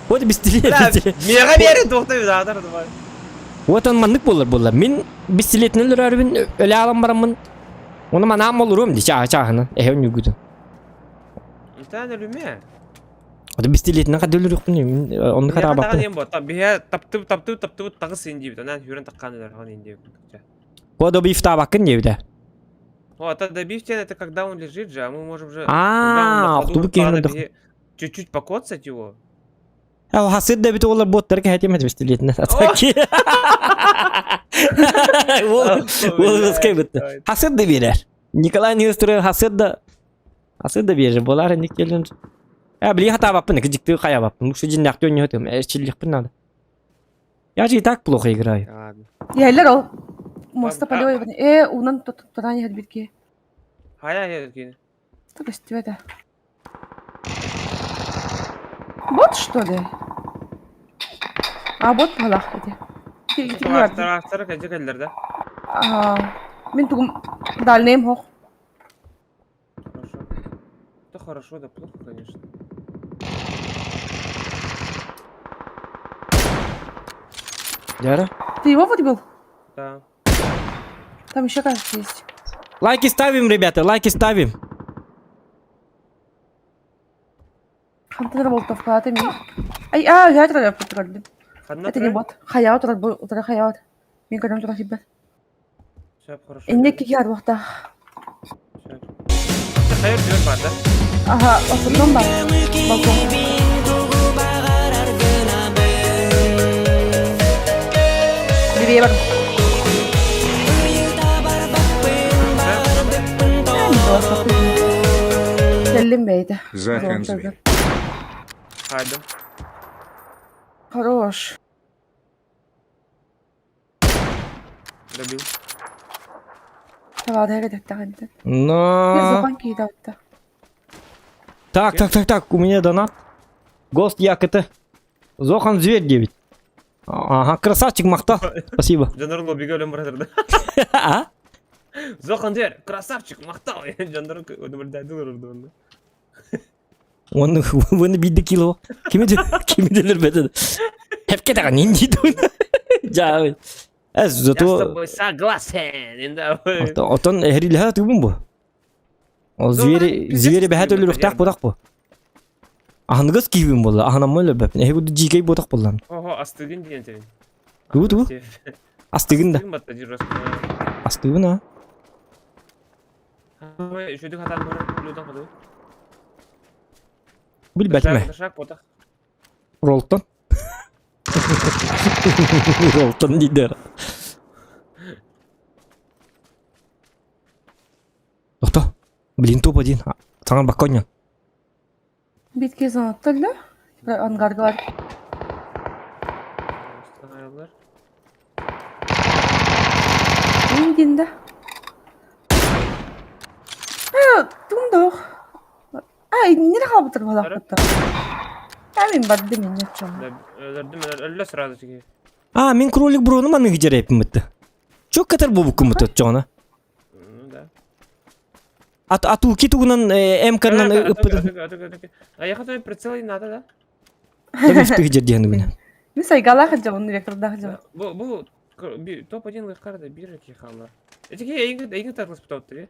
Вот пистолет. Миэхэ биэриҥ туохты бля, давай. Вот он маннык буолар буолла. Мин пистолетинэн өлөрөрбүн өлө алан бараммын. Оны манаам олоруом ди чааһы чааһынан эһэ үнүгүтүн. Итан өлүмэ. Ото пистолетинэн хадды өлөрүөхпүн онну хатаабаппын. Биһэ таптып таптып таптыбыт таҕыс ин диэбит. Онон хүрэн таккан өлөрҕөн ин диэбит. О, добив табаккын диэбитэ. О, это добив это когда он лежит же, а мы можем же... А, охтубут киһини Чуть-чуть покоцать его. Хасыр да эбит оҕолор буоттары кэһэтиэм этэ пистолетинэн атаки. Ол ол бытты. Хасыр да биэрэр. Николай Нестеров хасыр да хасыр да биэрэр. Болар инник келин. Э, били хатаабаппын, кыдьыктыы хайабаппын. Лучше дьиннэхтүү өнньөтүм. Эрчиллихпин надо. Я же и так плохо играю. Иһэллэр ол. Моста полевой. Э, уунан тутан иһэр бирки. Хайа иһэр Көстүбэт ээ. Бот что ли? А бот быһалаах ити. Автор кэлдьэ кэллэр да? Мин тугум дальнейм хох. Хорошо. Да хорошо, да плохо, конечно. Дяра? Ты его вырубил? Да. Там еще, кажется, есть. Лайки ставим, ребята, лайки ставим. Хантан болтовкалааты ми. Ай, а, я турар турардым. Это не бот. Хаяа турар, бу утары хаяа. Мин көрөм турар сиббет. Сөп, хорошо. Инне киһи арбахтаах. Сөп. Хайыр дүөр бар да? Аха, основном бар. Балкон. Бибие бар. Кэллим бэйдэ. Захан зверь. Хайдым. Хорош. Добил. Но... Так, так, так, так, у меня донат. Гост як это. Зохан Зверь 9. Ага, красавчик махта. Спасибо. Жандар лоббиге өлөн баратыр да. А? Зохан Зверь, красавчик, махтал. Жандар өмүрдәди олорду онда. Оны оны бидде кило. Кими кимиделер бетеді. Хепке тага нинди Жа. Эс зато Я с тобой согласен. Енді Отон эрилэһэ тубун бу. Ол звери звери бэһэт өлүрүхтээх будах бу. Аһыныгас киһибин буолла, аһынаммын өлөрбөппүн. Эһи курдук дьиикэй буотах буоллам. Ого, астыгын диэн тэрин. Тугу тугу? Астыгын да. Астыгын а. Үчүдүк хатан барар лудан ходу. Билбэтим ээ. Ролтон. Ролтон диидэр. Тохто. Блин, топ один. Саҥа баконньон. Битки звоноттар да? Ангаргалар. Индин да. Тундох. А, не хаалбытар буолаахпыт. А мин бардым инне чоҥ. Өлөрдүм, өллө сразу тиги. А, мин кролик брону манныгы дьэрэппин Чок катар буобуккун бутут чоҕуна. Ну да. Ат атуки тугунан МК-нан ыппытын. А я хотел прицел и надо, да? Төгүстүг дьэрдиэн угуна. Мин сайгалаах дьабын вектордаах дьабын. Бу бу топ-1 лыхкарда бир хала. Этики эйгин эйгин татлас бутаптыр.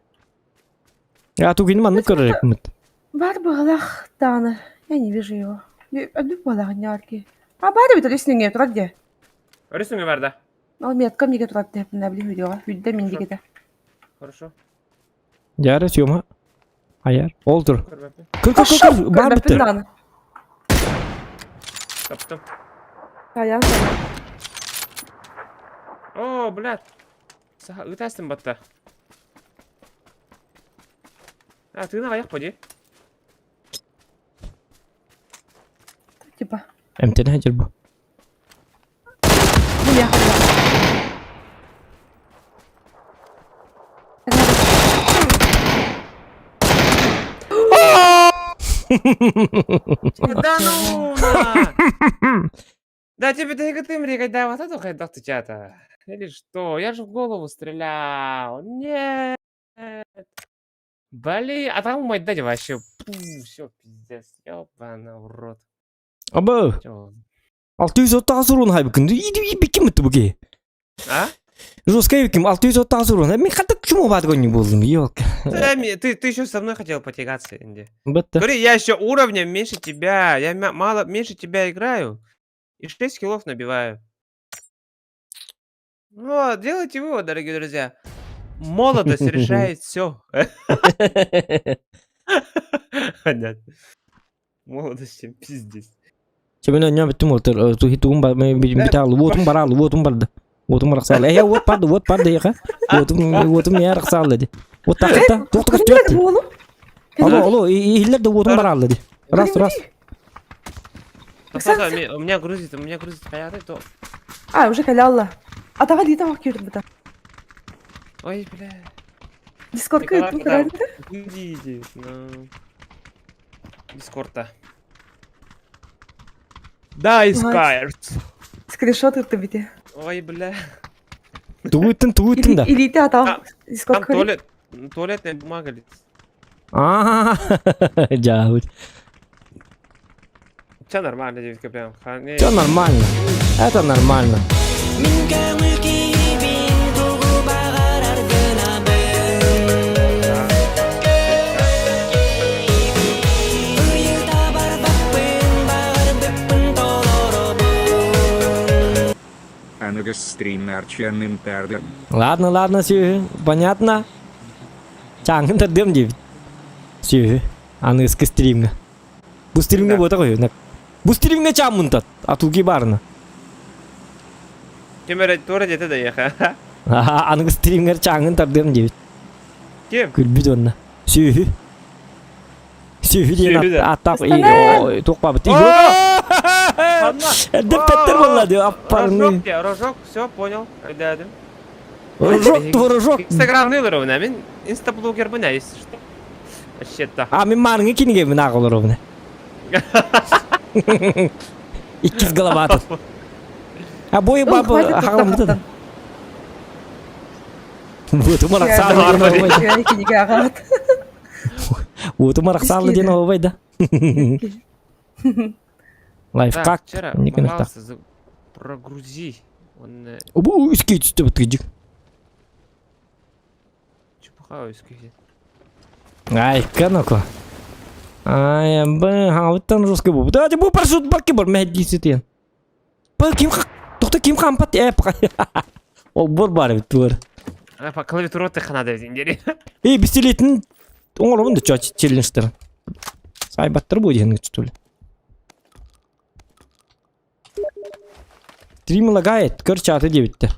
Атугин маннык көрөрөкмүт. Бар быһалаах даҕаны. Я не вижу его. Өдүк быһалаах ньаарки. А бар эбит өрүснүҥэ турар дии. Өрүснүҥэ бар да. Ол метка мигэ турар диэппин били видеоҕа. Үрдэ мин дигитэ. Хорошо. Дьара съема. Аяр. Ол тур. Көр көр көр көр бар битти. даҕаны. Таптым. Аян саян. О, блядь. Ытастым батта. А, ты на аяқ поди. Типа. Эмтene хәҗер бу. Бу я Да ну на! Да тебе ты рекайдавата то хайдах чата. Или что? Я же в голову стрелял. Нет. Блин, а там мой дядя вообще. Все, пиздец. Ёбана в рот. Абы. Чё? 630 урун хайбыкын. Иди биким бу ки. А? Жестко биким 630 урун. Мен хатык чумо бадгон не болдум. Ёлка. Да, ты еще со мной хотел потягаться, Инди. Бытты. Говори, я еще уровнем меньше тебя. Я мало меньше тебя играю. И 6 киллов набиваю. Ну, а делайте вывод, дорогие друзья. Молодость решает все. Понятно. Молодость чем пиздец. Чебен өнө бүттүм олтор. Тухи тугум бар битал уотум барал уотум барды. Уотум бараксал. Э уот барды уот барды яха. Уотум уотум я раксал деди. Вот такта. Токток Көрдүң төт. Оолум. Алло алло ихлер де уотум барал деди. Раз раз. Тоқтата, у меня грузит, у меня грузит хаяты, то... А, уже калялла. Атаға лита бак көрдүм бута. Ой, бля. Дискордка Николай, өттүм куда? көрдүм. Иди, ну. Дискордта. Да, Искайрт. Скриншот өттүм бите. Ой, бля. Тугуттун тугуттун да. Илите атаға Там Дискордка. туалет, туалетная бумага летит. А, жабыт. Че нормально, девка, прям. Ха, не. Все нормально. Это нормально. Мин көңүл киһибин тугу баҕарар гынабын Ыйыта барбаппын баҕарбыппын толоробун Аныгыс стрим арчаным тардым. Ладно, ладно, сүйі. Понятно. Чаңын тардым деп. Сүйі. Аныгыскы стримге. Бу стримге Да. бота қой. Бу стримге чамын тат. Атуки барына. Кем тура где-то доеха. Аныгы стримгер чаңын тардым деп. Кем? Күлбүт онна. Сүйі. Сүйі Сүйі деген да. аттақ. Астана! Тоқпа бит. Ладно. Деп петтер болла деп. Аппарны. Рожок, я, рожок, все, понял. Дядя. Рожок, творожок. Инстаграмный уровень, а мен инстаблогер бына, если что. Вообще-то. А мен марыңы кинге мен ағылыр овны. Иккиз голова тут. А бойы бабы ағылым бітеді. Вот умарақ салы ден обай. Киниге ағат. Вот умарақ салы ден обай да. Так, Лайфхак. вчера Никон попался, прогрузи. Он Бу үске түсті біткіжік. чепуха өскеге. Ай, канако. Ай, б, хауттан жестко бу. Да, бу парашют барки бар, мәдди сетен. Ба, ким ха, тоқта ким хампат, э, Ол бор бар бит тур. А, по клавиатуру ты хана да дери. Эй, пистолетін оңоромун да чоч челленджтер. Сайбаттыр бу деген түтүл. Стрим лагает, көр чаты дебитти.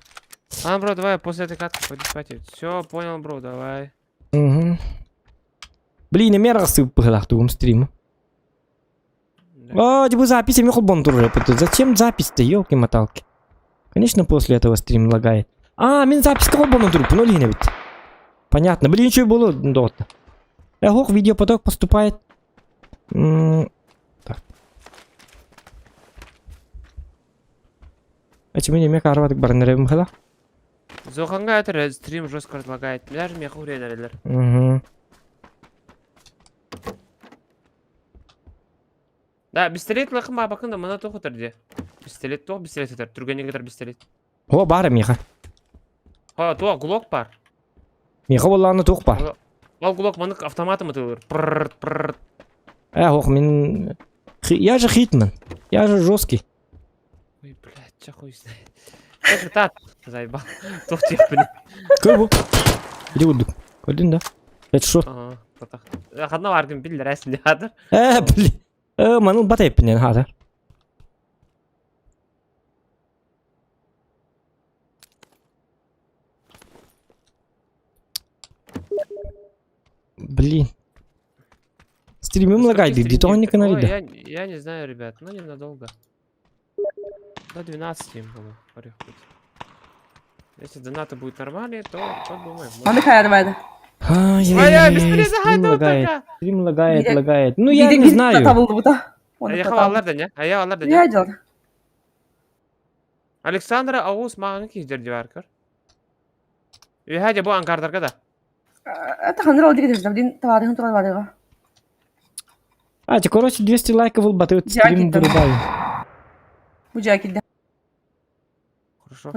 А, бро, давай после этой катки пойду спать. Все, понял, бро, давай. Мгм. Блин, эме аргысы пыхлах тугум стрим. Да. А, типа запись эме холбон тур Зачем запись-то, елки-моталки? Конечно, после этого стрим лагает. А, мен запись холбон тур, ну лине ведь. Понятно. Блин, что было дота. Эх, видеопоток поступает. Так. А чему не мека арватык барнеребим хала? Зоханга это стрим жестко разлагает. Даже меха уренерелер. Угу. Да, пистолет лахым бабакын да мына тоқ өтір Пистолет тоқ, пистолет өтір. Түргенеге өтір пистолет. О, бар меха. Ха, туа глок бар. Меха болланы туқ бар. Ол глок маны автоматом өтір. Прррр, прррр. Эх, ох, мен... Я же хитман. Я же жесткий. Ой, блядь, чё хуй знает. Это так, заебал. Тоқ тек блин. Көр бу. Где урдук? Көрдүң да? Это что? Ага, татах. Хадна бар ким бил рәсім жатыр. Э, блин. Э, маныл бат эппинен хазыр. Блин. Стримим лагает, где то он не Ой, каналида. я не знаю, ребят, но ненадолго. До 12 им было. Орех быть. Если донаты будет нормальные, то подумаем. Маны каярбайды. Ай, быстрее Стрим заходи, лагает, только. стрим лагает, Биде- лагает. Ну, я не знаю. Табылды Айаха аллар да не? Ая аллар да не? Не дел? Александра Ауз мағын кездер деп аркар. Үйәде бұл ангардарға да. Это ханыр ол деген жерде тавадыгын туран бадыга. А, короче, 200 лайков был, батыр, стрим Жакет. вырубаю. Бу жакилде. Хорошо.